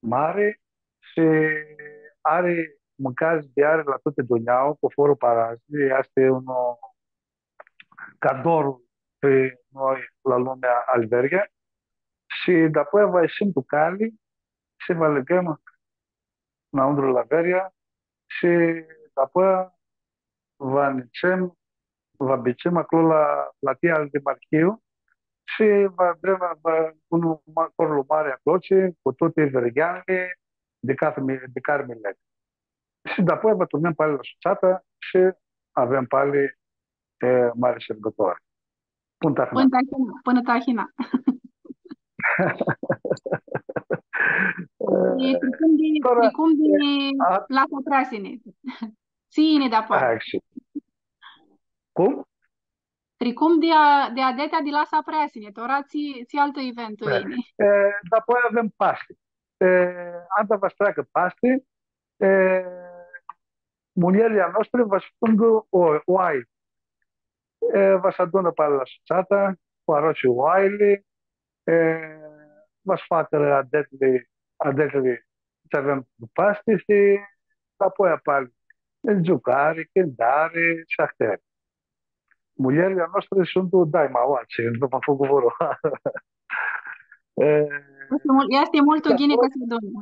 mari shi ari mãcari di ari la tutã dunjaua, cu furã parazi, easti un cadou pri noi la lumea Alveria. Shi dapoaia va ishim tu cali shi va ligãm nãuntru la Veria shi dapoaia va nitsem, va bicem aclo la platia al Dimarhiu shi va avem, va, un ma-, corlu mari aclo, shi cu tuti vergheanjli di cathi mi-, di cari milet. Shi dapoaia va turnãm pali la Sutsata shi avem pali, e, mari sãrbãtori. Pãnã tahina. Pãnã tahina, pãnã tahina. E, tricum di, tora, tricum di e, a- Lasa Preasini. Tsi yini dapoaia? Ashi. Cum? Tricum di a, di adetea di Lasa Preasini, tora tsi, tsi altu eventu yini? E, dapoaia avem Pashti. E, anda va s-treacã Pashti, e, muljerli a noshtri va s-pãndã o-, oai. E, va s-adunã pali la Sutsata, va aroshi oaili, e, va s-facã adetli, adetli tsi avem tu Pashti shi dapoaia pali, e, giucari, cãntari shi ahtãri. Muljerli a noshtri suntu daima aoatsi, nu ma fug vãrã. E, easti mul-, easti multu ghini cã s-adunã.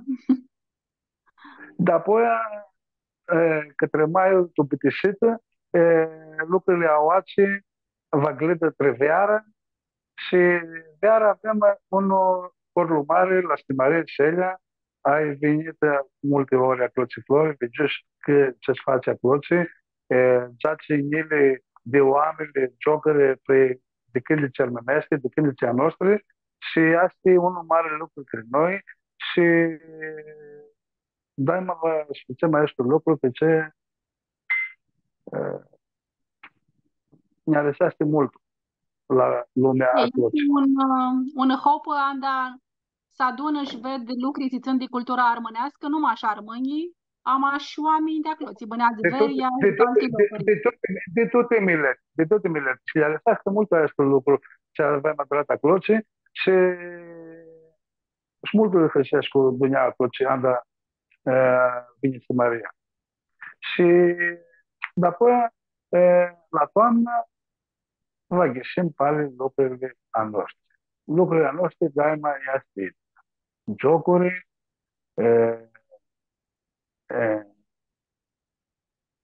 Dapoaia, e, cãtrã maiu, tu bitisitã, e, lucrili aoatsi va glidã trã vearã shi veara avem un corlu mari la Stimarii Selea, ai vinitã multi ori aclotsi, Flori, vidzui cã tsi s-fatsi aclotsi, e, dzatsi njilji di oaminj, giocãri, pri, di cãntitsi armãneshti, di cãntitsi a noshtri, shi easti un mari lucru pri noi, shi daima va s-fãtsem aestu lucru, cã tsi, e, nj-ariseashti multu la lumea. E, easti aclotsi un, ã, un hop, anda s-adunã shi ved lucri tsi tsãn di cultura armãneascã, nu mash armãnjlji, ama shi oaminj di aclotsi, bãneadzã di tuti, Veria, di tuti, di, di tuti mileti, di tuti mileti. Shi nj-ariseashti multu aestu lucru, tsi avem adrat aclotsi, shi shi multu hãrsescu dunjaua aclotsi, anda, e, vinitã Maria. Shi dapoaia, e, la toamnã, va ghishim pali lucrili a noshtri. Lucrili a noshtri, daima easti giocuri, e, e,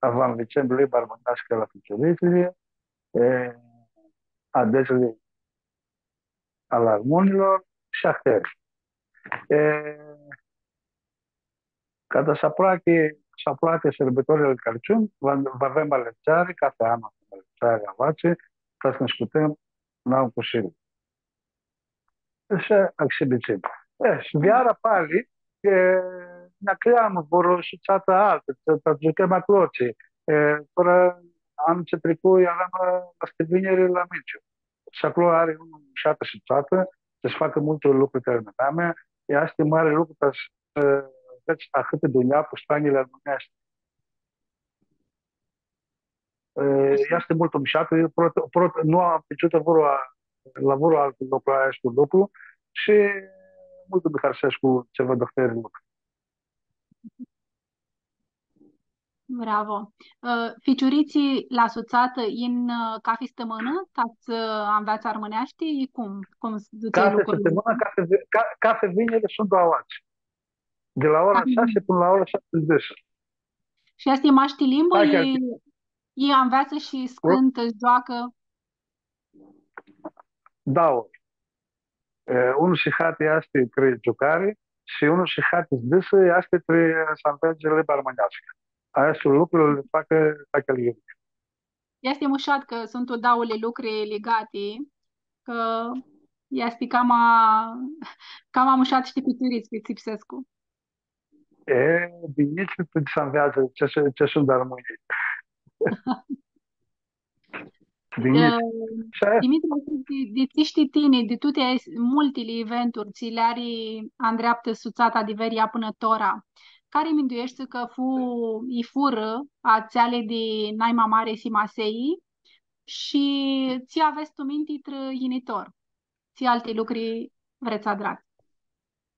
va nvitsãm limba armãneascã la ficiuritslji, e, adetsli al armãnjlor shi ahtãri. E, ca ta s-aproachi, s-aproachi sãrbãtorli al Cãrciun, va, va avem alãvdzeari, cathi an avem alãvdzeari aoatsi, ta s-nã scutem nauã cu sili. Shi ashi bicim. E, shi veara pali, e, nã cream vãrã sutsatã altã, ta, ta s-giucãm aclotsi. E, tora anlu tsi tricu, earam la, la Stivinjeri la Minciu. Shi aclo ari unã mushatã sutsatã, tsi s-facã multu lucru cari nã dea mea, easti mari lucru ta s-, e, vedz ahãtã dunjauã cu stranjili armãneshti. E, easti multu mushatã, eu prot-, prot-, nu am vidzutã vãrã, la vãrã altu loc aestu lucru shi multu mi hãrsescu tsi ved ahtãri lucri. Bravo. Ã, ficiuritslji la sutsatã yin, ã, cathi stãmãnã, ta s-, ã, anveatsã armãneashti, i cum, cum s-dutsea lucrul? Cathi stãmãnã, cathi vi-, ca-, cathi viniri suntu aoatsi. Di la ora shasi pãnã la ora shapti dzãts. Shi aestã e mash ti limbã? Da, chiar. E, e anveatsã shi s-cãntã, s-gioacã? Dauã. E, unã sihati easti trã giucari shi unã sihati s-dzãsã easti trã s-anveatsã limba armãneascã. Aesti lucri li fac, fac el iubi. Easti mushat cã suntu dauli lucri ligati, cã easti cama, cama mushat shi ti ficiurits, pistipsescu. E, di njits tsi s-anveatsã, tsi, tsi suntu armãnj. Di njits. E, shi aia. Dimitri, di, di tsi shtii tini, di tuti aesti multili eventuri tsi li ari andreaptã Sutsata di Veria pãnã tora, cari mindueshti cã fu, i furã atseali di naima mari simasii shi tsi avets tu minti trã yinitor? Tsi alti lucri vrets s-adrats?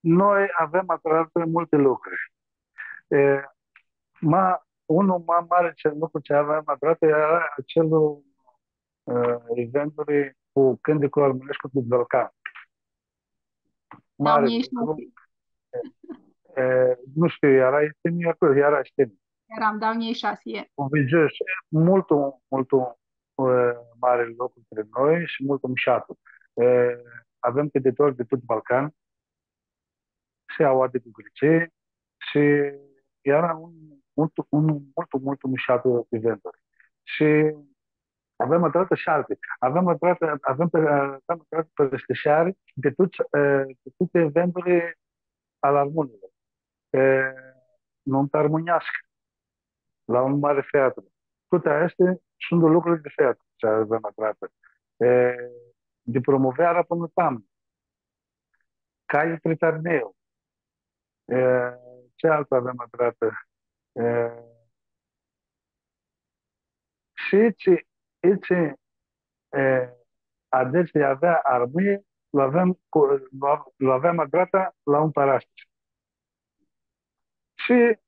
Noi avem adratã multi lucri. E, ma, unlu ma mari tsi, lucru tsi avem adratã eara atsel, e, eventuri cu cãnticlu armãnescu di Balcan. Mari lucru. Doamne, e, nu shtiu, eara shi tini aclo, eara shi tini. Earam, doamne, e shasi, e. U vidzui, multu, multu, e, mari lucru pri noi shi multu mushatu. E, avem cãntitori di tut Balcan, shi aoa di Gãrtsii, shi eara un, multu, un, multu, multu mushatu eventuri. Shi avem adratã shi alti. Avem adratã, avem pi, avem adratã pãrãstishari di tuti, e, di tuti eventuri al armãnjlor. E, numtã armãneascã, la un mari teatru. Tuti aesti suntu lucri di teatru tsi avem adratã. E, di primuvearã pãnã toamnã. Cali pri Tarneu. E, tsi altã avem adratã? E, shi itsi, itsi, e, adetsi avea armãnjlji, lu avem cu, lu av-, lu avem adratã la un parastasi. Shi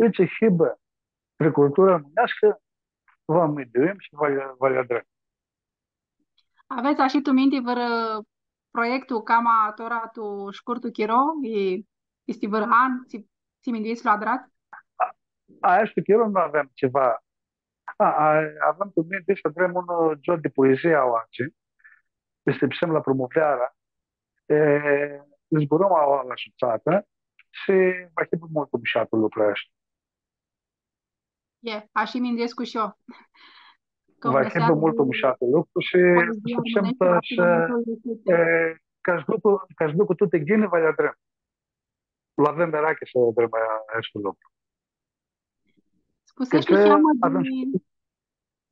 itsi hibã pri cultura armãneascã, va minduim shi va, va li adrãm. Avets ashi tu minti vãrã proiectu cama tora tu shcurtu chiro? E, easti vãrã an, tsi, tsi minduits s-lu adrats? A, aestu chiro nu avem tsiva. A, a, avem tu minti s-adrãm un, ã, gioc di puizii aoatsi. Pistipsem la primuvearã. E, zburãm aoa la Sutsatã shi va hibã multu mushatu lucrul aestu. E, ashi minduescu shi eu. Cã va hibã multu mushatu lucru shi pistipsem cã, e, ca shi lucru, ca shi lucru tuti ghini va li adrãm. Lu avem mirachi s-adrãm aestu lucru. Spusesh niheamã di,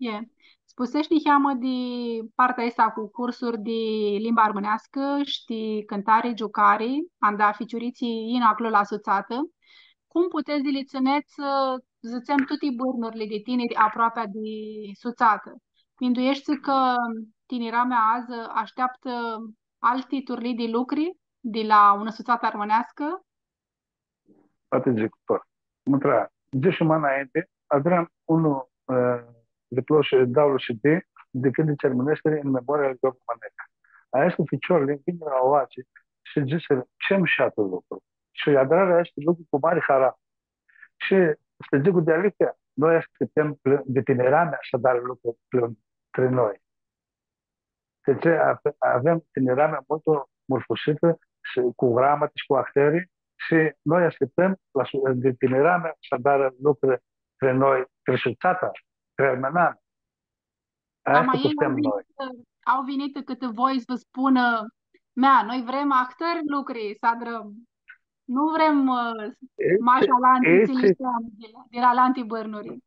e, spusesh niheamã di partea aestã cu cursuri di limba armãneascã shi di cãntari, giucari, anda ficiuritslji yin aclo la Sutsatã. Cum putets di li tsãnets, dzãtsem, tuti bãrnurli di tiniri aproapea di Sutsatã? Mindueshti cã tiniramea adzã ashteaptã alti turlii di lucri di la unã Sutsatã armãneascã? Va ti dzãc tora. Mutrea, dzãsh ma nãinti, adrãm unu, e, di ploshi, dauãli C D di cãntitsi armãneshti în memoria lui Gheorghe Maneca. Aeshti ficiori vinirã aoatsi shi dzãsirã, tsi mushatã lucru. Shi adrarã aestu lucru cu mari hara. Shi s-dzãc di alithia, noi ashtiptãm pl-, di tiniramea s-adarã lucru pl-, pri noi. Cã tsi ave-, avem tiniramea multu murfusitã shi cu gramati shi cu ahtãri shi noi ashtiptãm la su-, di tiniramea s-adarã lucri pri noi, pri Sutsata, pri armãnami. Aestã cãftãm noi. Ama elj au vinitã, au vinitã cãtã voi s-vã spunã, mea, noi vrem ahtãri lucri s-adrãm. Nu vrem, ã, mash alanti, tsi li shteam di la, di la alanti bãrnuri.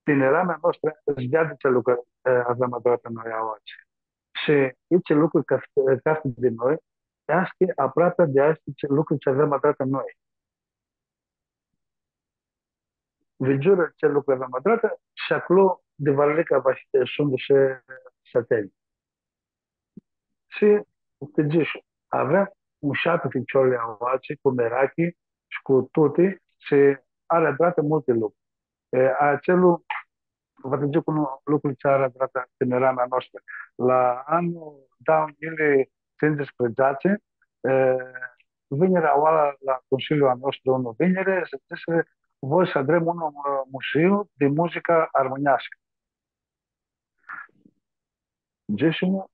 Tiniramea noastrã s-veadi tsi lucri, e, avem adratã noi aoatsi. Shi itsi lucri ca, ca di noi, easti aproapea di aesti tsi lucri tsi avem adratã noi. Vidzurã tsi lucri avem adratã shi aclo di Varlica va shi, suntu shi sãteni. Shi, ti dzãc, avem mushati ficiori aoatsi, cu mirachi shi cu tuti, shi ari adratã multi lucri. E, atselu, va ti dzãc un lucru tsi ari adratã tiniramea noastrã. La anlu dauã njilji tsindzãts shi dzatsi, e, vinirã aoa la, la Consiliul a nostru, unã viniri, shi dzãsirã, voi s-adrãm un, e, muzeu di muzica armãneascã. Dzãsim,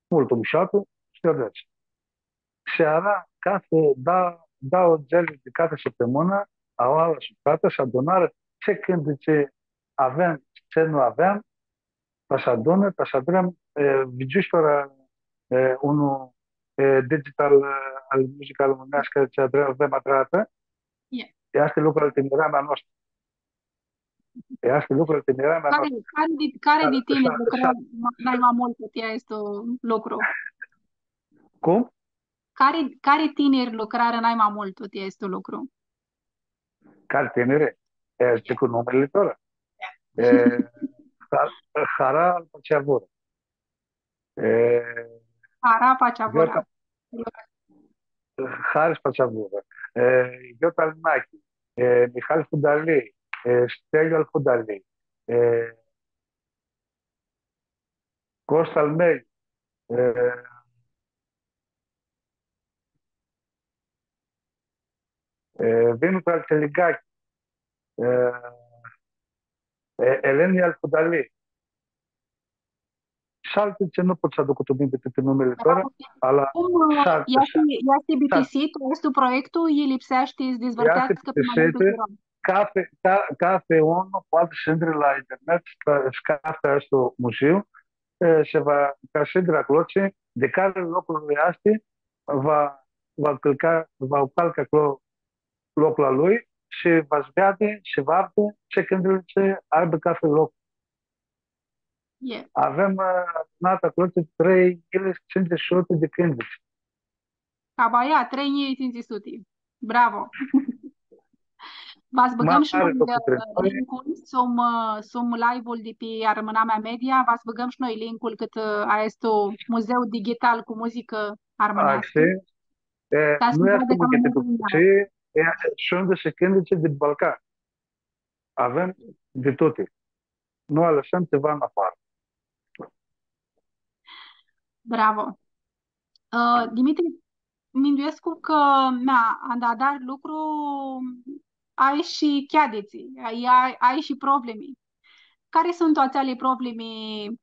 multu mushatu, shi adrãm. Shi eara ca s-da, dauã dzãli di cati sãptãmãnã, aoa la Sutsatã, s-adunarã tsi cãntitsi avem, tsi nu avem, ta s-adunã, ta s-adrãm, e, vidzui tora, e, unu, e, digital, e, al muzica armãneascã, tsi adrã-, avem adratã. Ie. Easti lucru al tiniramea noastrã. Easti lucru al tiniramea noastrã. Cari, cari di, cari di tiniri lucrarã nai ma multu ti aestu lucru? Cum? Cari, cari tiniri lucrarã nai ma multu ti aestu lucru? Cari tiniri? E, dzãc cu numili tora. E, ha-, hara al Paciavura. E, Hara Pacavura. Gheorghe, Haris Pacavura, e, Gheorghe Alinachi, e, Mihali Fudali, e, Steliu al Fudali, e, Costa al Meli, e, e, Vinu al Tseligaki, e, e, Eleni al Fudali. Shi alti tsi nu pot s-aduc tu minti tuti numili tora, ala, cum, ã, easti, easti bitisitu, easti proiectul, i lipseashti s-dizvãrteascã pi ma multu chiro. Cafi, ca, cafi un poati s-intri la internet shi ca, shi cafi aestu muzeu, e, shi va, ca s-intri aclo, tsi, di cari loclu easti, va, va cãlca, va calca aclo loclu a lui shi va s-veadã shi va aflã tsi cãntitsi aibã cafi loc. Avem, ã, adunat aclo trei njilji tsintsi suti di cãntitsi. Abaia, trei njilji tsintsi suti. Bravo! Va s-bãgãm shi noi, ã, link-ul sum, ã, sum live-ul di pi Armãnamea Media, va s-bãgãm shi noi link-ul cãtã, ã, aestu muzeu digital cu muzicã armãneascã. Ashi. E, nu easti mash di București, e, suntu shi cãntitsi di Balcan. Avem di tuti. Nu alãsãm tsiva nafoarã. Bravo. Ã, Dimitri, minduescu cã, mea, anda adari lucru, ai shi cheaditsi, ai, ai, ai shi problemi. Cari suntu atseali problemi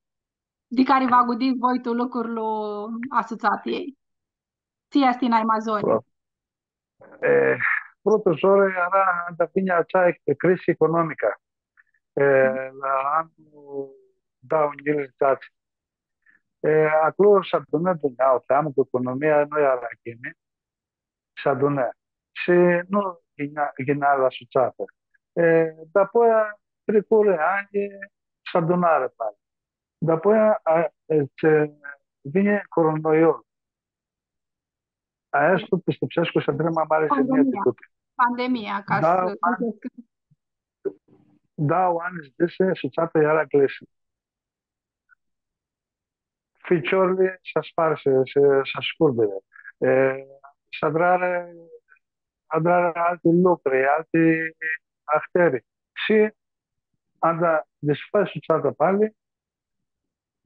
di cari vã agudits voi tu lucrul a sutsatiljei? Tsi easti nai ma zori? E, prota zori eara, anda vini atsea crisi economicã. E, la anlu dauã njilji dzatsi. E, aclo s-adunã dunjaua, teamã cã economia nu eara ghini, s-adunã. Shi nu yinea, yinea la sutsatã. E, dapoaia tricurã anj, s-adunarã pali. Dapoaia, a, e, tsi vini coronoiul. Aestu pistipsescu cã s-adrã ma mari shenjia di tuti. Pandemia, ca s-dzãc. Dauã anj, dauã anj dzãsi, sutsata eara cljisã. Ficiorlji s-asparsi, s-, s-ascurdirã. E, s-adrarã, adrarã alti lucri, alti ahtãri. Shi anda dishfai sutsata pali,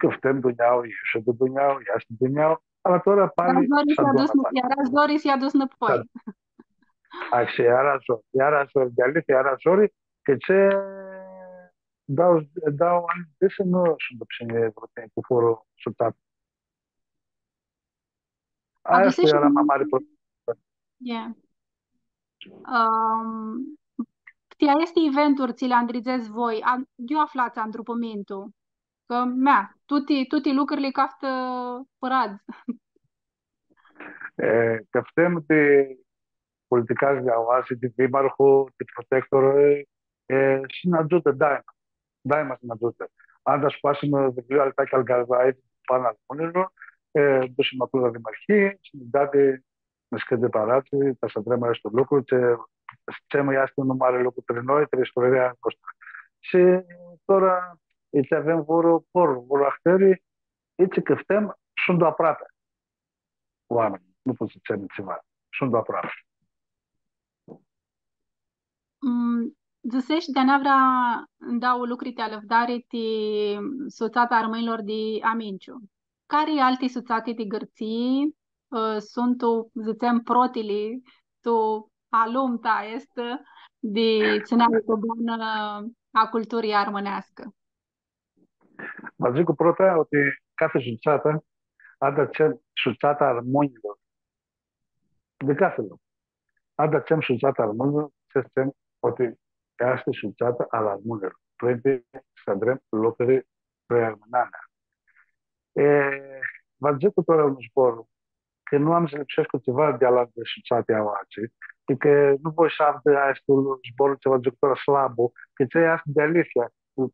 cãftãm dunjaua, ishi di dunjaua, easti dunjaua, ala tora pali s-adunã pali. Eara zori s-lji adutsi nãpoi. Ashi, eara zori, eara zori, dealihea eara zori, cã tsi dauã, dauã anj dzãsi nu suntu putsãni vruti cu furã sutsatã. Aestã eara ma mari problemã. Ãm, ti aesti eventuri tsi li andridzets voi, a, di iu aflats andrupãmintu? Cã, mea, tuti, tuti lucrili caftã pãradz. E, cãftãm di politicadzlji aoatsi, di dimarhu, di protector, e, shi nã agiutã daima. Daima s-nã agiutã. Anda scoasim, e, viliu al Tachi al Gavraiti, Pana al Munilor, e, dusim aclo la dimarhii shi nã deadi niscãnti paradz, ta s-adrãm aestu lucru, tsi, tsi easti un mari lucru pri noi, pri isturia a noastrã. Shi tora, itsi avem vãrã cor, vãrã ahtãri, itsi cãftãm, suntu aproapi oaminj, nu pot s-dzãc tsiva, suntu aproapi. Mm, dzãseshi di-anavra dauã lucri ti alãvdari ti Sutsata Armãnjlor di Aminciu. Cari alti sutsati di Gãrtsii, ã, suntu, dzãtsem, protili tu alumta aestã di tsãneari tu banã a culturii armãneascã? Va dzãc cu prota, oti cathi sutsatã, anda dzãtsem Sutsata Armãnjlor. Di cathi loc. Anda dzãtsem Sutsata Armãnjlor, tsi dzãtsem, oti easti Sutsata al Armãnjlor. Prindi s-adrãm lucri pri armãnamea. E, va dzãc cu tora un zbor, cã nu am s-lipsescu tsiva di alantã sutsati aoatsi, cã nu voi s-avdã aestu zbor tsi va dzãc tora slabu, cã tsi easti dealihea,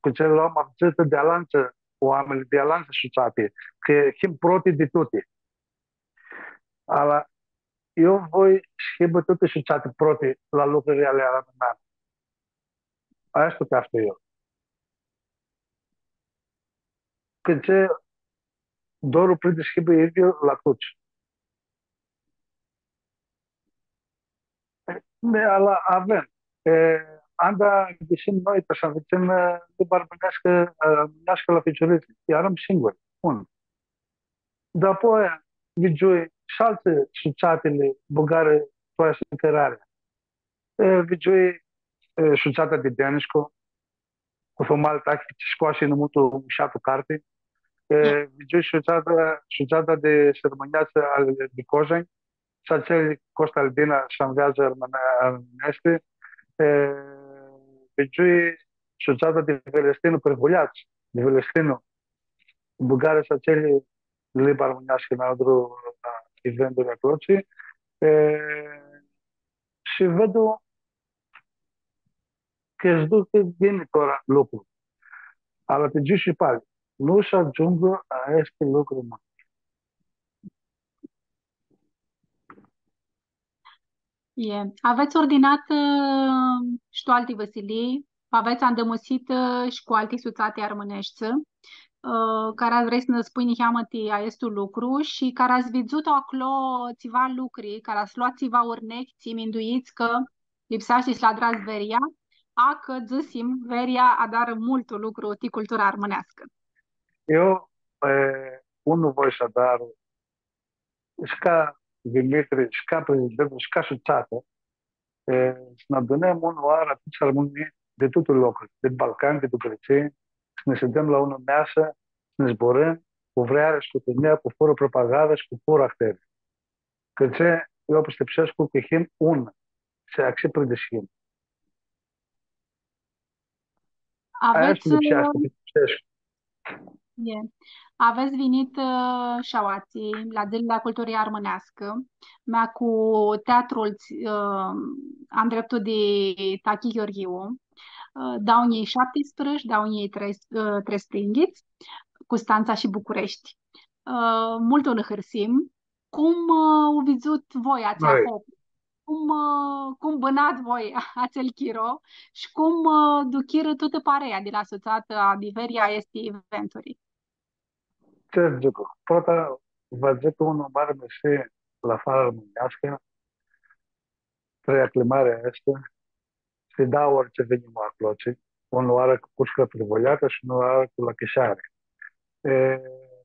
cã tsi lu am avdzãtã di alantã oaminj, di alantã sutsati, cã him proti di tuti. Ala eu voi s-hibã tuti sutsati proti la lucrili ali armãnami. Aestã caftu eu. Cã tsi doru prindi s-hibã idyiu la cruci. Ne, ala avem. E, anda ghisim noi, ta s-anvitsãm, e, limba armãneascã, e, armãneascã la ficiurits. Earam singuri, un. Dapoaia, vidzui shi alti sutsatili bãgarã tu aestã cãrari. E, vidzui, e, sutsata di Deniscu, cu Thomal Tachi, tsi scoasi nãmutru mushatã carti. E, vidzui sutsata, sutsata di sãrmãnjats al, di Cozani, s-atsel Costa Albina, s-anveatsã armãne-, armãneashti. E, vidzui sutsata di Velestinu, Privuljats, di Velestinu, bãgarã s-atsel limba armãneascã nãuntru la eventuri aclotsi. E, shi vedu cã s-duc ghini tora lucru. Ala ti dzãc shi pali, nu s-agiungu aestu lucru, mã. E, avets ordinat, ã, shi tu alti vãsilii, avets andãmusitã, ã, shi cu alti sutsati armãneshti, ã, cara vrei s-nã spunj niheamã ti aestu lucru shi cara ats vidzut aclo tsiva lucri, cara ats loat tsiva urnechi, tsi minduits cã lipseashti s-li adrats Veria, a cã, dzãsim, Veria adarã multu lucru ti cultura armãneascã. Eu, e, unu voi s-adar, shi ca Dimitri, shi ca prezidentul, shi ca sutsatã, e, s-nã adunãm unã oarã tuts armãnjlji di tuti locuri, di Balcani, di Gãrtsii, s-nã shidem la unã measã, s-nã zburãm cu vreari shi cu tinjii, cu fãrã propagandã shi cu fãrã ahtãri. Cãtse eu pistipsescu cã him un, shi ashi prindi s-him. Aia avets, easti lipseashti, ã, pistipsescu. E. Avets vinit, ã, shi aoatsi, la Dzãlili a Culturii Armãneascã, mea cu teatrul, ã, andreptu di Tachi Gheorghiu, ã, dauã njilji shaptisprãdzatsi, dauã njilji treisprãdzatsi, ã, treisprãdzatsi, Custantsa shi Bucureshti. Ã, multu nã hãrsim. Cum, ã, u vidzut voi atsea hopã? Cum, ã, cum bãnat voi atsel chiro shi cum, ã, duchirã tutã parea di la sutsata di Veria aesti eventuri? Tsi dzãc, prota, va dzãc unã mari mersi la Fara Armãneascã, pri aclimarea aestã, shi dauã ori tsi vinim aclotsi, unã oarã cu Cuscra Privuljatã shi unã oarã cu Lachishari. E,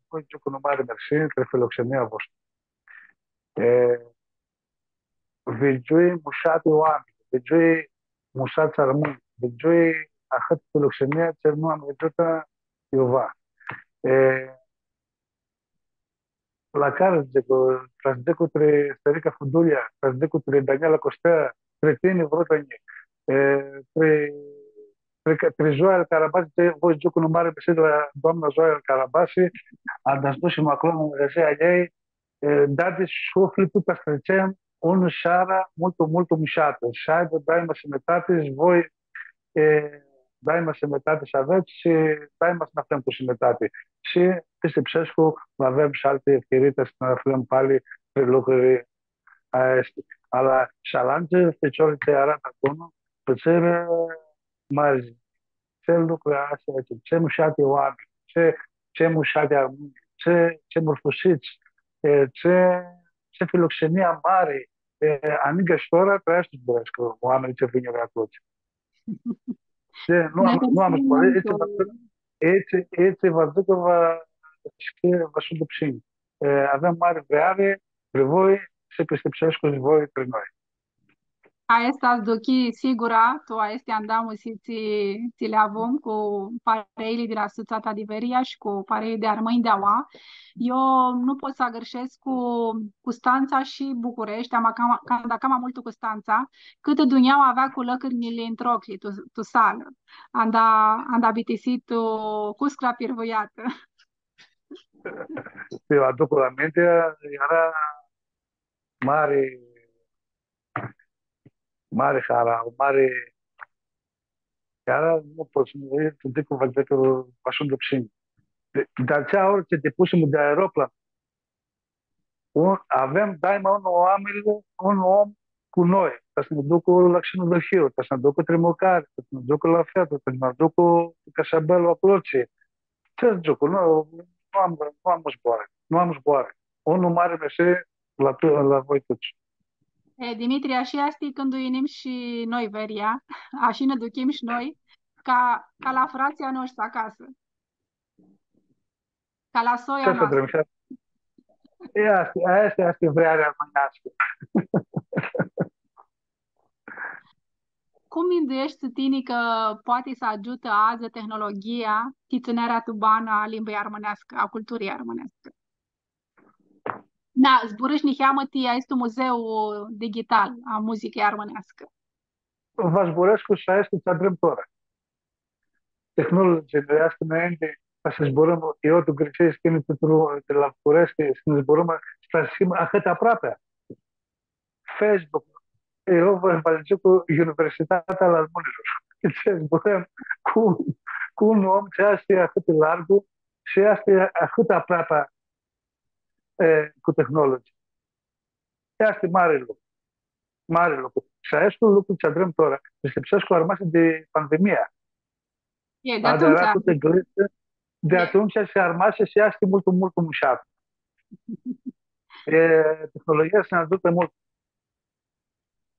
voi dzãc unã mari mersi, tri filoxenia a voastrã. E, vidzui mushati oaminj, vidzui mushats armãnj, vidzui ahãtã filoxenia tsi nu am vidzutã iuva. E, la cari s-dzãc, s-dzãc tri Sterica Fudulia, s-dzãc tri Daniela Costea, tri tini, vruta nji, e, tri, tri, tri Zoia al Carabasi, voi s-dzãc unã mari mersi la doamna Zoia al Carabasi, anda s-dusim aclo, anda s-dusim aclo, anda s-dusim aclo, e, dadi suflitlu ca s-tritsem unã searã multu, multu mushatã. S-aibã daima sãnãtati, shi voi, e, daima sãnãtati s-avets shi daima s-nã aflãm cu sãnãtati. Shi pistipsescu, va avem shi alti efchirii s-nã aflãm pali pri lucruri aesti. Ala, shi alantsã ficiori tsi eara aclo, fãtsirã mari tsi lucru aestu, tsi mushati oaminj, tsi, tsi mushati armãnj, tsi, tsi murfusits, e, tsi, tsi filoxenia mari, e, aningã shi tora, trã aestã zburãscu, oaminjlji tsi vinirã aclo. Tsi, nu am, nu am zburãtã, etsi va dzãc, etsi, etsi va dzãc cã va, shi va s-u dupshinj. E, avem mari vreari pri voi, shi pistipsescu shi voi pri noi. Aestã s-duchi sigura, tu aesti andamusi tsi, tsi li avum cu pareili di la Sutsata di Veria shi cu pareili di armãnj di aua. Eu nu pot s-agãrshescu Custantsa shi Bucureshti, ama cama, cama, cama multu Custantsa, cãtã dunjaua avea cu lãcrinjli ntr-oclji, tu, tu salã. Anda, anda bitisi tu Cuscra Pirvuiatã. Eu aduc aminti, eara mari, mari hara, mari, eara, nu pot s-dzãc, va dzãc cã va s-u dupshinj. Di, di atsea oarã tsi dipusim di aeroplan, un, avem daima un oaminj, un om cu noi, ca s-nã ducã la xenodãhii, ca s-nã ducã tri mãcari, ca s-nã ducã la featã, ca s-nã ducã tu casabelu aclotsi. Tsi dzãc, nu, nu am, nu am zboarã, nu am zboarã. Unlu mari mersi la tu-, la voi tuts. E, Dimitri, ashi easti cãndu yinim shi noi Veria, ashi nã duchim shi noi, ca, ca la fratslji a noshtri acasã. Ca la soia noastrã. Tsi s-adrãm, aestã easti, aestã easti vrearea armãneascã. Cum mindueshti tini cã poati s-agiutã adzã tehnologia ti tsãnearea tu banã a limbãljei armãneascã, a culturii armãneascã? Na, zburãsh niheamã ti aestu muzeu digital a muzicãljei armãneascã. Va zburãscu s-aestu tsi adrãm tora. Tehnologia nu easti nãinti, ca s-zburãm, eu tu Gãrtsii, tini tu, tu, di la Bucureshti, s-nã zburãm, s-him ahãt aproapi. Facebook, eu va, va dzãc cu Universitatea al Armãnjlor. Tsi zburãm cu, cu un om tsi easti ahãt largu shi easti ahãt aproapi, e, cu tehnologia. Easti mari lucru. Mari lucru. Shi aestu lucru tsi adrãm tora, pistipsescu cã armasi di pandemia. E, di atumtsea. Adra tutã glitã, di atumtsea shi armasi shi easti multu, multu mushat. E, tehnologia s-nã agiutã multu.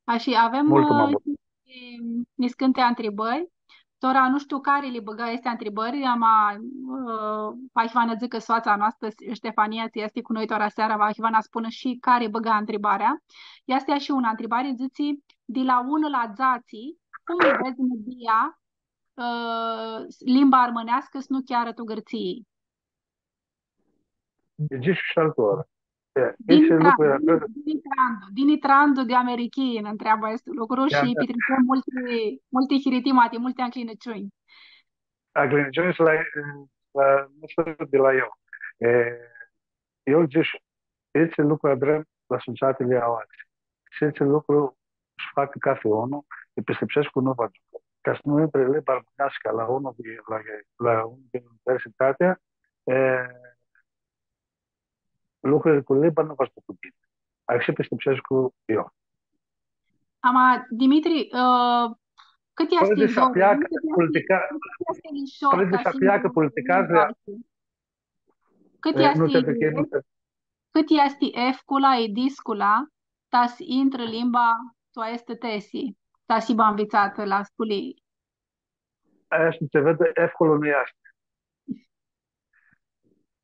Ashi, avem, multu ma multu, niscãnti ntribãri. Tora, nu shtiu cari li bãgã aesti ntribãri, ama, ã, va hibã nã dzãcã soatsa a noastrã, Stefania, tsi easti cu noi tora seara, va hibã nã spunã shi cari bãgã ntribarea. Easti shi unã ntribari, dzãtsi, di la unu la dzatsi, cum vedz mãdia, ã, limba armãneascã s-nu chiarã tu Gãrtsii? Dzãsh shi altã oarã. E, Dini Trandu, Dini, Dini Trandu, Dini Trandu di Americhii nã ntreabã aestu lucru shi pitritsem multi, multi hiritimati, multi ncljinãciunj. Ncljinãciunj la, la, nu shtiu di la eu. E, eu dzãsh, itsi lucru adrãm la sutsatili aoatsi. Shi itsi lucru s-facã cathi unu, e pistipsescu nu va ducã. Ca s-nu intri limba armãneascã la unu di, la, la unu di universitatea, e, lucrurli cu limba nu va s-ducã ghini. Ashi pistipsescu eu. Ama, Dimitri, ã, cãt easti zori, nu cãt easti, nu cãt easti lishor, fãrã di s-apleacã politica, cãt easti, cãt easti efcula, idiscula, ta s-intrã limba tu aestã tesi, ta s-hibã nvitsatã la sculii? Aestã tsi vedz, efcula nu easti.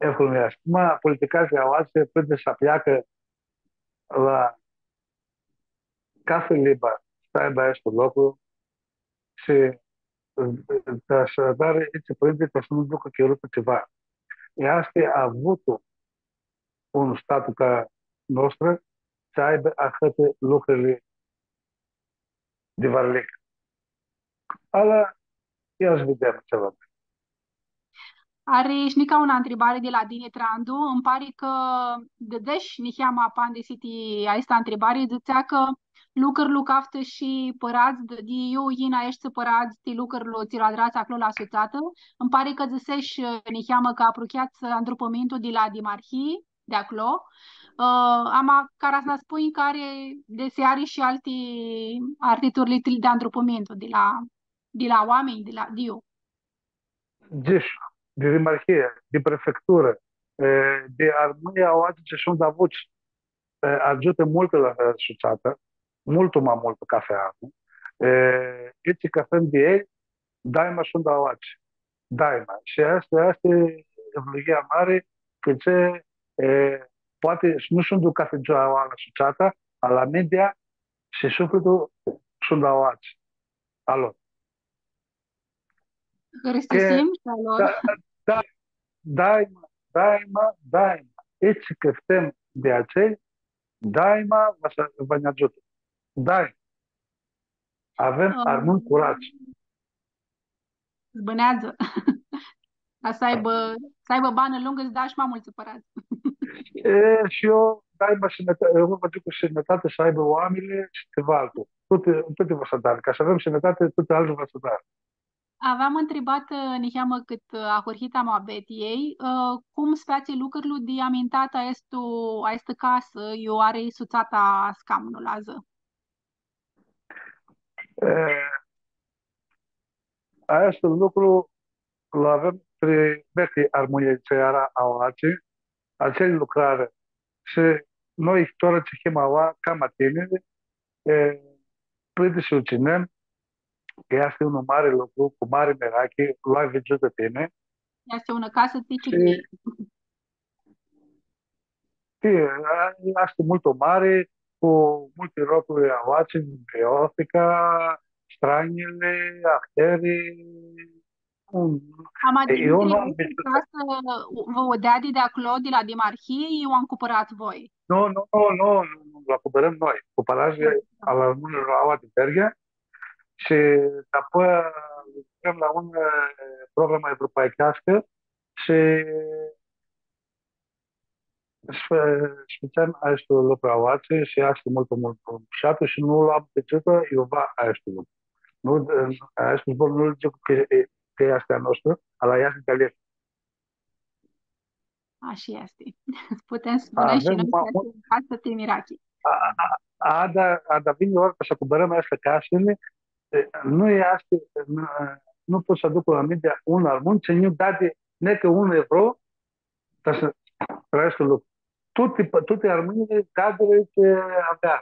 Efcula nu easti. Ma, politicatslji aoatsi, fãrã di s-apleacã la cathi limbã s-aibã aestu loc shi, ta s-adarã itsi pãrintsãlji, ta s-nu ducã chirutã tsiva. Easti avutu un statu ca a nostru, s-aibã ahãti lucri di varlic. Ala, ia s-videm tsi va. Ari shi nica unã ntribari di la Dini Trandu. Ãnj pari cã dãdesh niheamã apandisi ti aestã ntribari, dzãtsea cã lucrurli caftã shi pãradz, di, di iu yin aeshti pãradz ti lucrurli tsi lu adrats aclo la sutsatã. Ãnj pari cã dzãsesh, ã, niheamã cã aprucheats andrupãmintu di la dimarhii di aclo. Ã, ama cara s-nã spunj cari desi ari shi alti artiturli di andrupãmintu di la, di la oaminj, di la, di iu. Dzãsh, di dimarhii, di prefecturã, e, di armãnjlji aoatsi tsi suntu avuts, e, agiutã multu la, e, sutsatã, multu ma multu cathi an. E, itsi cã avem di elj, daima suntu aoatsi. Daima. Shi aestã, aestã easti evlavia mari, cã tsi, e, poati nu suntu cathi dzuã aoa la sutsatã, ala mintea shi suflitlu suntu aoatsi. Alo. Hãristusim, e, shi a lor. Da, da, daima, daima, daima. Itsi cã avem di atselj, daima va s-, va nã agiutã. Daima. Avem, ã, armãnj curats. S-bãneadzã. Ca s-aibã, s-aibã banã lungã, s-da shi ma multsã pãradz. E, shi eu, daima sãnãta-, eu va dzãc cu sãnãtati s-aibã oaminjlji shi tsiva altu. Tuti, tuti va s-adarã. Ca s-avem sãnãtati, tuti alti va s-adarã. Aveam ntribatã, ã, niheamã cãt, ã, ahurhita a muabetiljei, ã, cum s-featsi lucrul di amintatã aestu, aestã casã, iu ari sutsata scamnul adzã. E, aestu lucru lu avem pri veclji armãnj tsi eara aoatsi, atselj lucrarã. Shi noi tora tsi him aua, cama tiniri, e, prindi s-u tsãnem, cã easti un mari lucru, cu mari mirachi, lu ai vidzutã tini. Easti unã casã ti shi chirlji. Shi, e, easti multu mari, cu multi locuri aoatsi, Beofica, Stranjili, Ahteri, un, ama e, eu nu am Dimitri, vidzutã. Casã, vã u deadi di aclo, di la dimarhii, i u acumpãrats voi? Nu, nu, nu, nu, nu, nu, lu acumpãrãm noi. Cumpãrats di, da, al armãnjlor aua di Veria shi dapoi lucrãm la un, e, programã evropaicheascã shi, shi, shi fãtseam aestu lucru aoatsi shi easti multu, multu mushat shi nu lu am vidzutã iuva aestu lucru. Nu, aestu zbor nu-l dzãc cã, cã easti a nostru, ala easti di-a lor. Ashi easti. Putem s-spunem shi noi cã easti unã casã ti mirachi. A, a, a, ada, ada vini ori ca s-acumpãrãm aestã casã, e, nu easti, nu, nu pot s-aduc aminti un armãn tsi nu deadi nica un euro ta s-trãiascã lucru. Tuti, tuti armãnjlji deadirã tsi avea.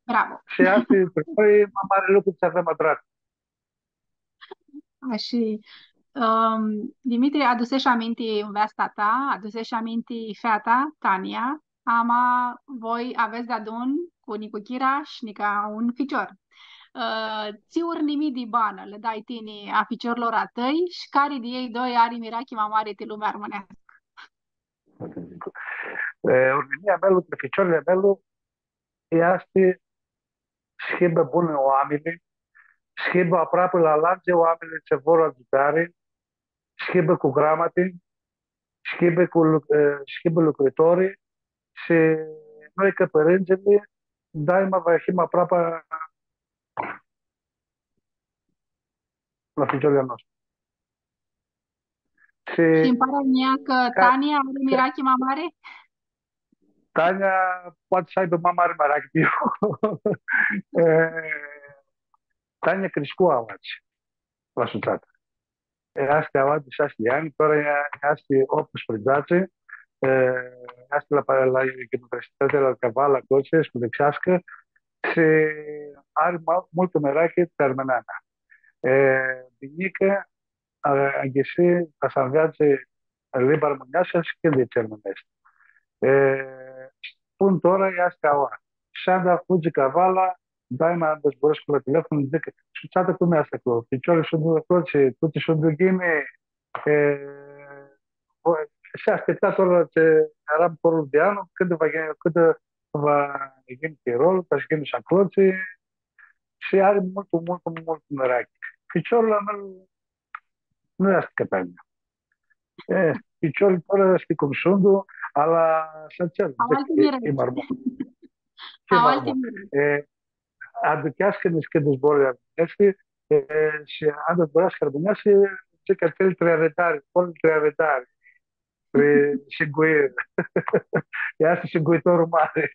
Bravo! Shi aestã e pri noi ma mari lucru tsi avem adrat. Ashi, ãm, Dimitri, aduseshi aminti nveasta ta, aduseshi aminti feata, Tania, ama voi avets deadun cu nicuchira shi nica un ficior. Ã, tsi urnimii di banã lã dai tini a ficiorlor a tãi shi cari di elj doi ari mirachi ma mari ti lumea armãneascã? E, urnimia a mea, ti ficiorlji a mei, easti s-hibã buni oaminj, s-hibã aproapi la alantsã oaminj tsi vor agiutari, s-hibã cu gramati, s-hibã cu lu-, e, s-hibã lucrãtori, shi noi ca pãrintsãlj, daima va him aproapi la ficiorlji a noshtri. Shi nji pari a njia cã Tania ari mirachi ma mari? Tania poati s-aibã ma mari mirachi di eu. E, Tania criscu aoatsi, la Sutsatã. Easti aoatsi di shasi anj, tora ea, ea easti optusprãdzatsi, e, easti la, la Universitatea la Cavala, aclotsi, s-pãlãxeascã, shi ari ma-, multu mirachi ti armãnamea. E, di njicã, a, aghisi ca s-anveatsã limba armãneascã shi cãntitsi armãneshti. E, shi pãnã tora easti aoa. Shi anda fudzi Cavala, daima anda zburãscu la telefon, dzãc, „Sutsatã cum easti aclo? Ficiorlji suntu aclo, shi tuti suntu ghini?” E, o, shi ashtipta tora tsi earam corlu di anlu, cãndu va yinã, cãndu va yinã chirolu, ca s-yinã shi aclotsi, shi ari multu, multu, multu mirachi. Ficiorlu a meu nu easti ca Tania. E, ficiorlji tora shtii cum suntu, ala s-atsel, au alti mirets. E ma armãn. Shi au ma alti armãn. Mirets. E, aducheascã niscãnti zboarã armãneshti, e, shi anda zburascã armãneashti, dzãc cã atselj trei aridari, zboarã trei aridari. Pri shinguiri. Easti shinguitorlu mari.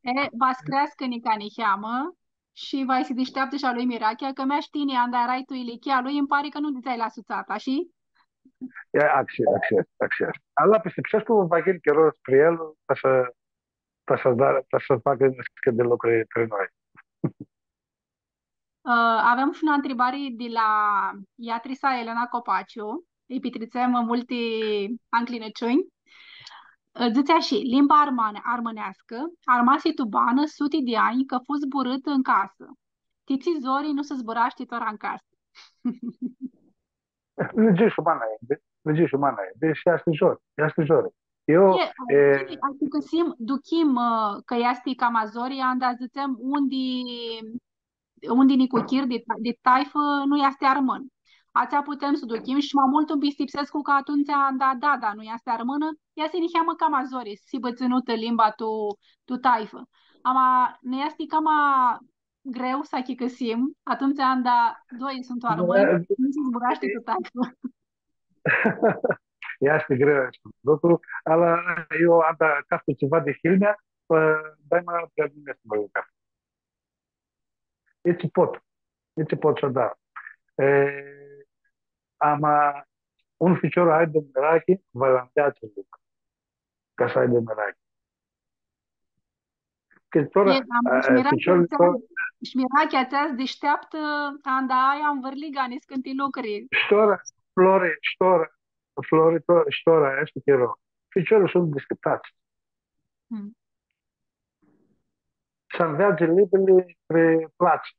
E, va s-creascã nica niheamã shi va s-dishteaptã shi a lui mirachea, cã mea shi tini, anda earai tu ilichia lui, nji pari cã nu dzãtseai la Sutsatã, shi? E, ashi, ashi, ashi. Ala pistipsescu va yinã chiro pri el, ta s-, ta s-da, ta s-facã niscãnti lucri pri noi. Ã, avem shi unã ntribari di la Iatrisa Elena Copaciu. Lji pitritsem multi ancljinãciunj. Ã, dzãtsi ashi, limba armãne-, armãneascã armasi tu banã suti di anj cã fu zburãtã tu casã. Ti tsi zori nu s-zburashti tora tu casã? Dzãsh ma nãinti, dzãsh ma nãinti, shi easti zori, easti zori. Eu, e, e, ghini, achicãsim, duchim, ã, cã easti cama zori, anda dzãtsem undi, undi nicuchir di, di taifã nu easti armãn. Atsea putem s-duchim shi ma multu nj-pistipsescu cã atumtsea anda dada nu easti armãnã, easti niheamã cama zori, s-hibã tsãnutã limba tu, tu taifã. Ama nã easti cama greu s-achicãsim, atumtsea anda doi suntu armãnj, nu, e, nu s-zburashti tu taifã. Easti greu aestu lucru, ala eu anda caftu tsiva di hilmea, pã, daima pri mini easti ma greu. E tsi pot. Nitsi pot s-adar. E, ama un ficior aibã mirachi, va lu nveatsã lucru, ca s-aibã mirachi. Cã tora, e, ama, e, shi mirachea ficiorlu atsea, tora, shi mirachea atsea s-dishteaptã, anda ai anvãrliga niscãnti lucri. Shi tora, Flori, shi tora, Flori, to-, shi tora, easti chiro. Ficiorlji suntu dishtiapts. Mm. S-anveatsã limbili pri platsi.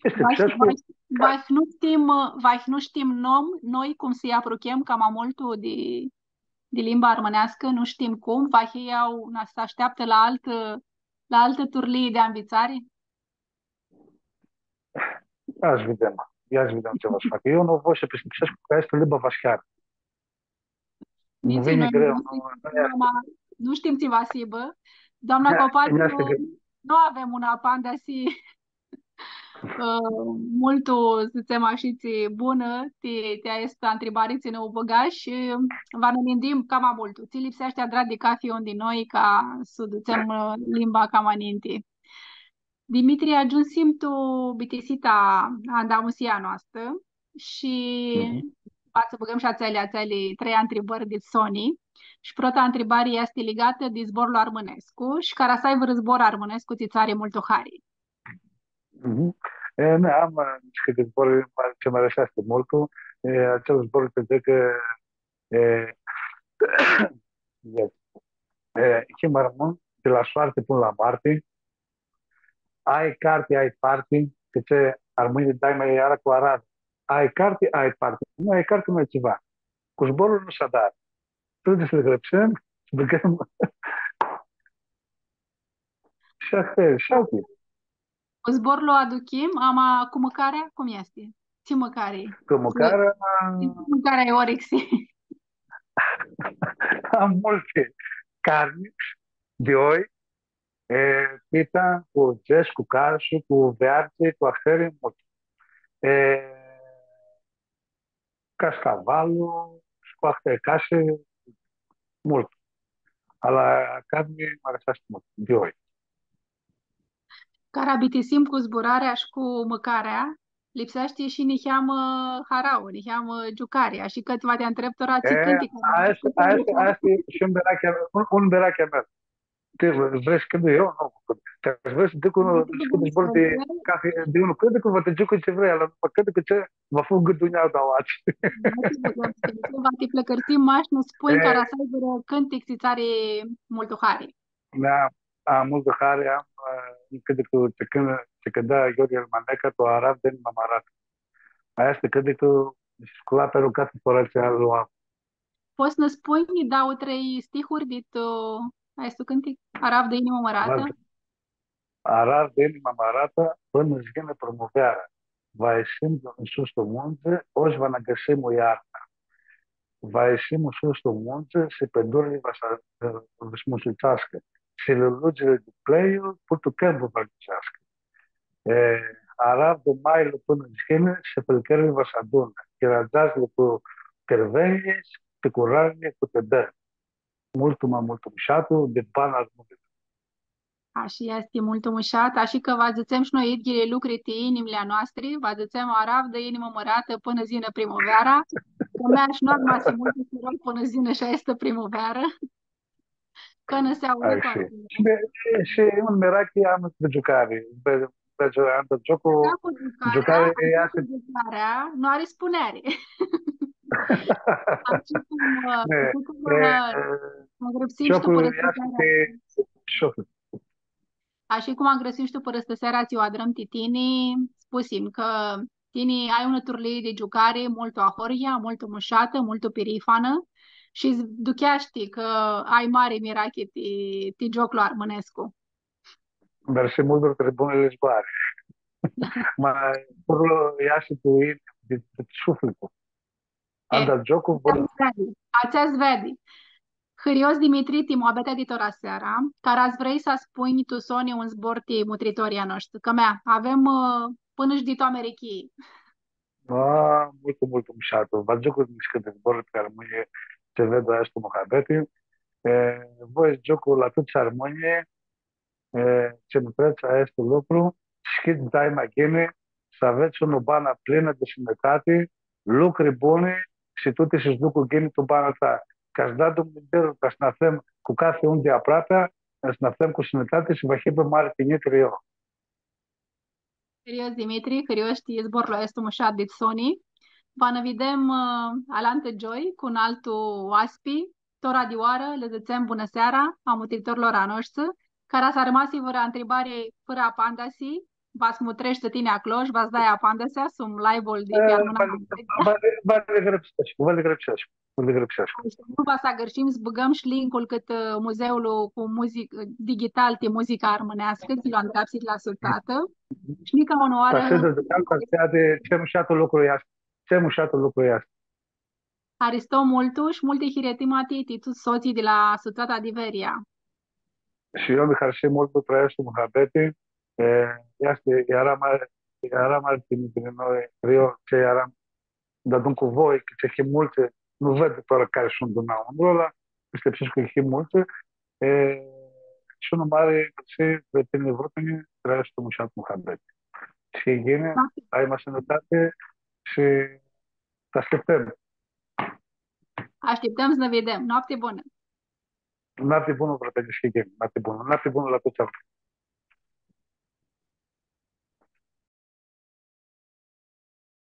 Easti, vahi, vahi, vahi nu shtim, vahi nu shtim nom, noi cum s-lji apruchem cama multu di, di limba armãneascã, nu shtim cum, vahi elj na, s-ashteaptã la altã, la altã turlii di anvitsari? Ia s-videm, ia s-videm tsi va s-facã. Eu nu voi s-pistipsescu cã aestã limbã va s-chearã. Nitsi nu vini noi, greu, nu, nu shtim, nu, nu easti. Nu shtim tsi va s-hibã. Doamna Copaciu, nu avem un apandisi, ã, multu, s-dzãtsem ashitsi, bunã, ti, ti aestã ntribari tsi nã u bãgash shi va nã minduim cama multu. Tsi lipseashti adrat di cathi un di noi ca s-u dutsem, ã, limba cama ninti. Dimitri, agiumsim tu bitisita a andamusiljei a noastã shi va s-bãgãm shi atseali, atseali trei ntribãri di soni. Shi prota ntribari easti ligatã di zborlu armãnescu shi cara s-ai vãrã zbor armãnescu tsi tsã ari multu hari. Mhm. E, na, am, ã, niscãnti zbori, ma, tsi mi arãseashti multu, e, atsel zbor tsi dzãc cã, e, e, him armãnj, di la soarti pãnã la moarti, ai carti, ai parti, cã tsi armãnjlji daima eara cu aradã. Ai carti, ai parti. Nu ai carti, nu ai tsiva. Cu zborlu nu s-adarã. Trebuie s-lã grãpsim, s-bãgãm. Shi ahtãri, shi alti. Cu zborlu aduchim, ama cu mãcarea, cum easti? Tsi mãcari? Cu mãcarea, tsi mãcari ai orixi? Am multi carni, di oi, e, pita, cu dzets, cu carshi, cu veardzi, cu ahtãri, multi. E, cascavallu, shi cu ahtãri, cashi, multu. Ala carni mi arãseashti multu, di oi. Cara bitisim cu zburarea shi cu mãcarea, lipseashti shi niheamã harauã, niheamã giucari. Ashi cã va ti ntreb tora, tsi cãntic, aestã, aestã, aestã e shi un mirachi, un, un mirachi a meu. Ti vrei s-cãntu eu? Nu, cã vrei s-dzãc un, nu, s-dzãc un zbor di, ca di un cãntic, va ti dzãc tsi vrei, ala nu cãntic, cã va fug gãdunea, da, aoatsi. Va ti pãlãcãrsim mash, nã spunj, e, cara s-ai vãrã cãntic tsi tsã ari multu hari. Da, am multu hari, am, ã, un cãntic tsi cãnta, tsi cãnta Yioryi Armaneca, tu Aravdã inima mãratã. Aestã easti cãnticlu, shi cu la perucatã, fãrã tsi lu am. Pots s-nã spunj dauã, trei stihuri di tu aestu cãntic? Aravdã inima mãratã? Aravdã inima mãratã, pãnã s-yinã primuveara. Va ishim sus tu muntsã, ori va nã gãsim iarna. Va ishim sus tu muntsã, shi pãdurli va s-, va s-mushuceascã. Shi luludzili di pleiu, pãn tu cãmpu va lipseascã. E, aravdã mailu pãnã s-yinã, shi pãlcãrli va s-adunã. Chiradzadzli cu cãrvãnjli, shi ticurarli cu tãdãnj. Multu, ma multu mushatu, di bana armãnjlor. Ashi easti, multu mushat, ashi cã va dzãtsem shi noi idyiili lucri ti inimili a noastri, va dzãtsem, aravdã inima mãratã pãnã s-yinã primuveara, cã mea shi noi ma s-him multu chiro pãnã s-yinã shi aestã primuvearã. Cã nã s-audã toatã. Shi, shi un mirachi am di giucari. Ve-, vedz, am di gioclu, da, cu giucarea, giucarea, ashi cu giucarea, nu ari spuneari. Ashi cum, e, ashi cum, e, ã, e, angrãpsim shi tu gioclu pãrãstisearea. Ashi cum angrãpsim shi tu pãrãstisearea tsi u adrãm ti tini, spusim cã tini ai unã turlii di giucari multu ahoryea, multu mushatã, multu pirifanã shi s-ducheashti cã ai mari mirachi ti, ti gioclu armãnescu. Mersi multu ti bunili zboarã. Ma, aclo easti tu, di, di suflitlu. E, anda gioclu, atsea s-veadi. Atsea s-veadi. Hãrios, Dimitri, ti muabetea di tora seara, cara s-vrei s-spunj tu soni un zbor ti mutritorlji a noshtri, cã mea, avem, ã, pãnã shi di tu Americhii. A, multu, multu mushat. Va giucu niscãnti zborli pi armãnj, tsi ved aestu muhabeti. E, voi s-giucu la tuts armãnjlji, e, tsi ntrets aestu lucru, shidets daima ghini, s-avets unã banã plinã di sãnãtati, lucri buni, shi tuti s-ducã ghini tu bana ta. Ca s-da Dumnidzã, ca s-nã avem cu cathi un di aproapea, s-nã avem cu sãnãtati shi va hibã mari tinjii, trio. Hãrios, Dimitri, hãrios ti zborlu aestu mushat dit soni. Va nã videm, ã, alantã gioi cu un altu oaspi. Tora di oarã, lã dzãtsem bunã seara a mutritorlor a noshtsã. Cara s-armasi vãrã ntribari fãrã apandisi, va s-mutreshti tini aclo shi va s-dai apandisea sum live-ul di pi almãnaclu. Va li, va li, va li grãpsescu, va li grãpsescu, va li grãpsescu. Ashi, nu va s-agãrshim, s-bãgãm shi linkul cãtã, ã, muzeul cu muzic-, digital ti muzica armãneascã, tsi lu angrapsit la Sutsatã. Shi nica unã oarã. Ashi di, di, di, di, tsi mushatã lucru easti, tsi mushatã lucru easti. Haristo multu shi multi hiritimati ti tuts sotslji di la Sutsata di Veria. Shi eu mi haristi multu pri aestu muhabeti. E, easti, eara mari, eara mari tinjii di noi, trio, tsi eara deadun cu voi, cã tsi him multsã, nu ved tora cari suntu tu nãuntru, ãla, pistipsescu cã him multsã, e, shi unã mari mersi, vretini, vrutinji, trã aestu mushat muhabeti. Shi ghini, ai ma sãnãtati shi ti ashtiptãm. Ashtiptãm s-nã videm. Noapti bunã! Noapti bunã, vretini, shi ghini, noapti bunã. Noapti bunã la tuts.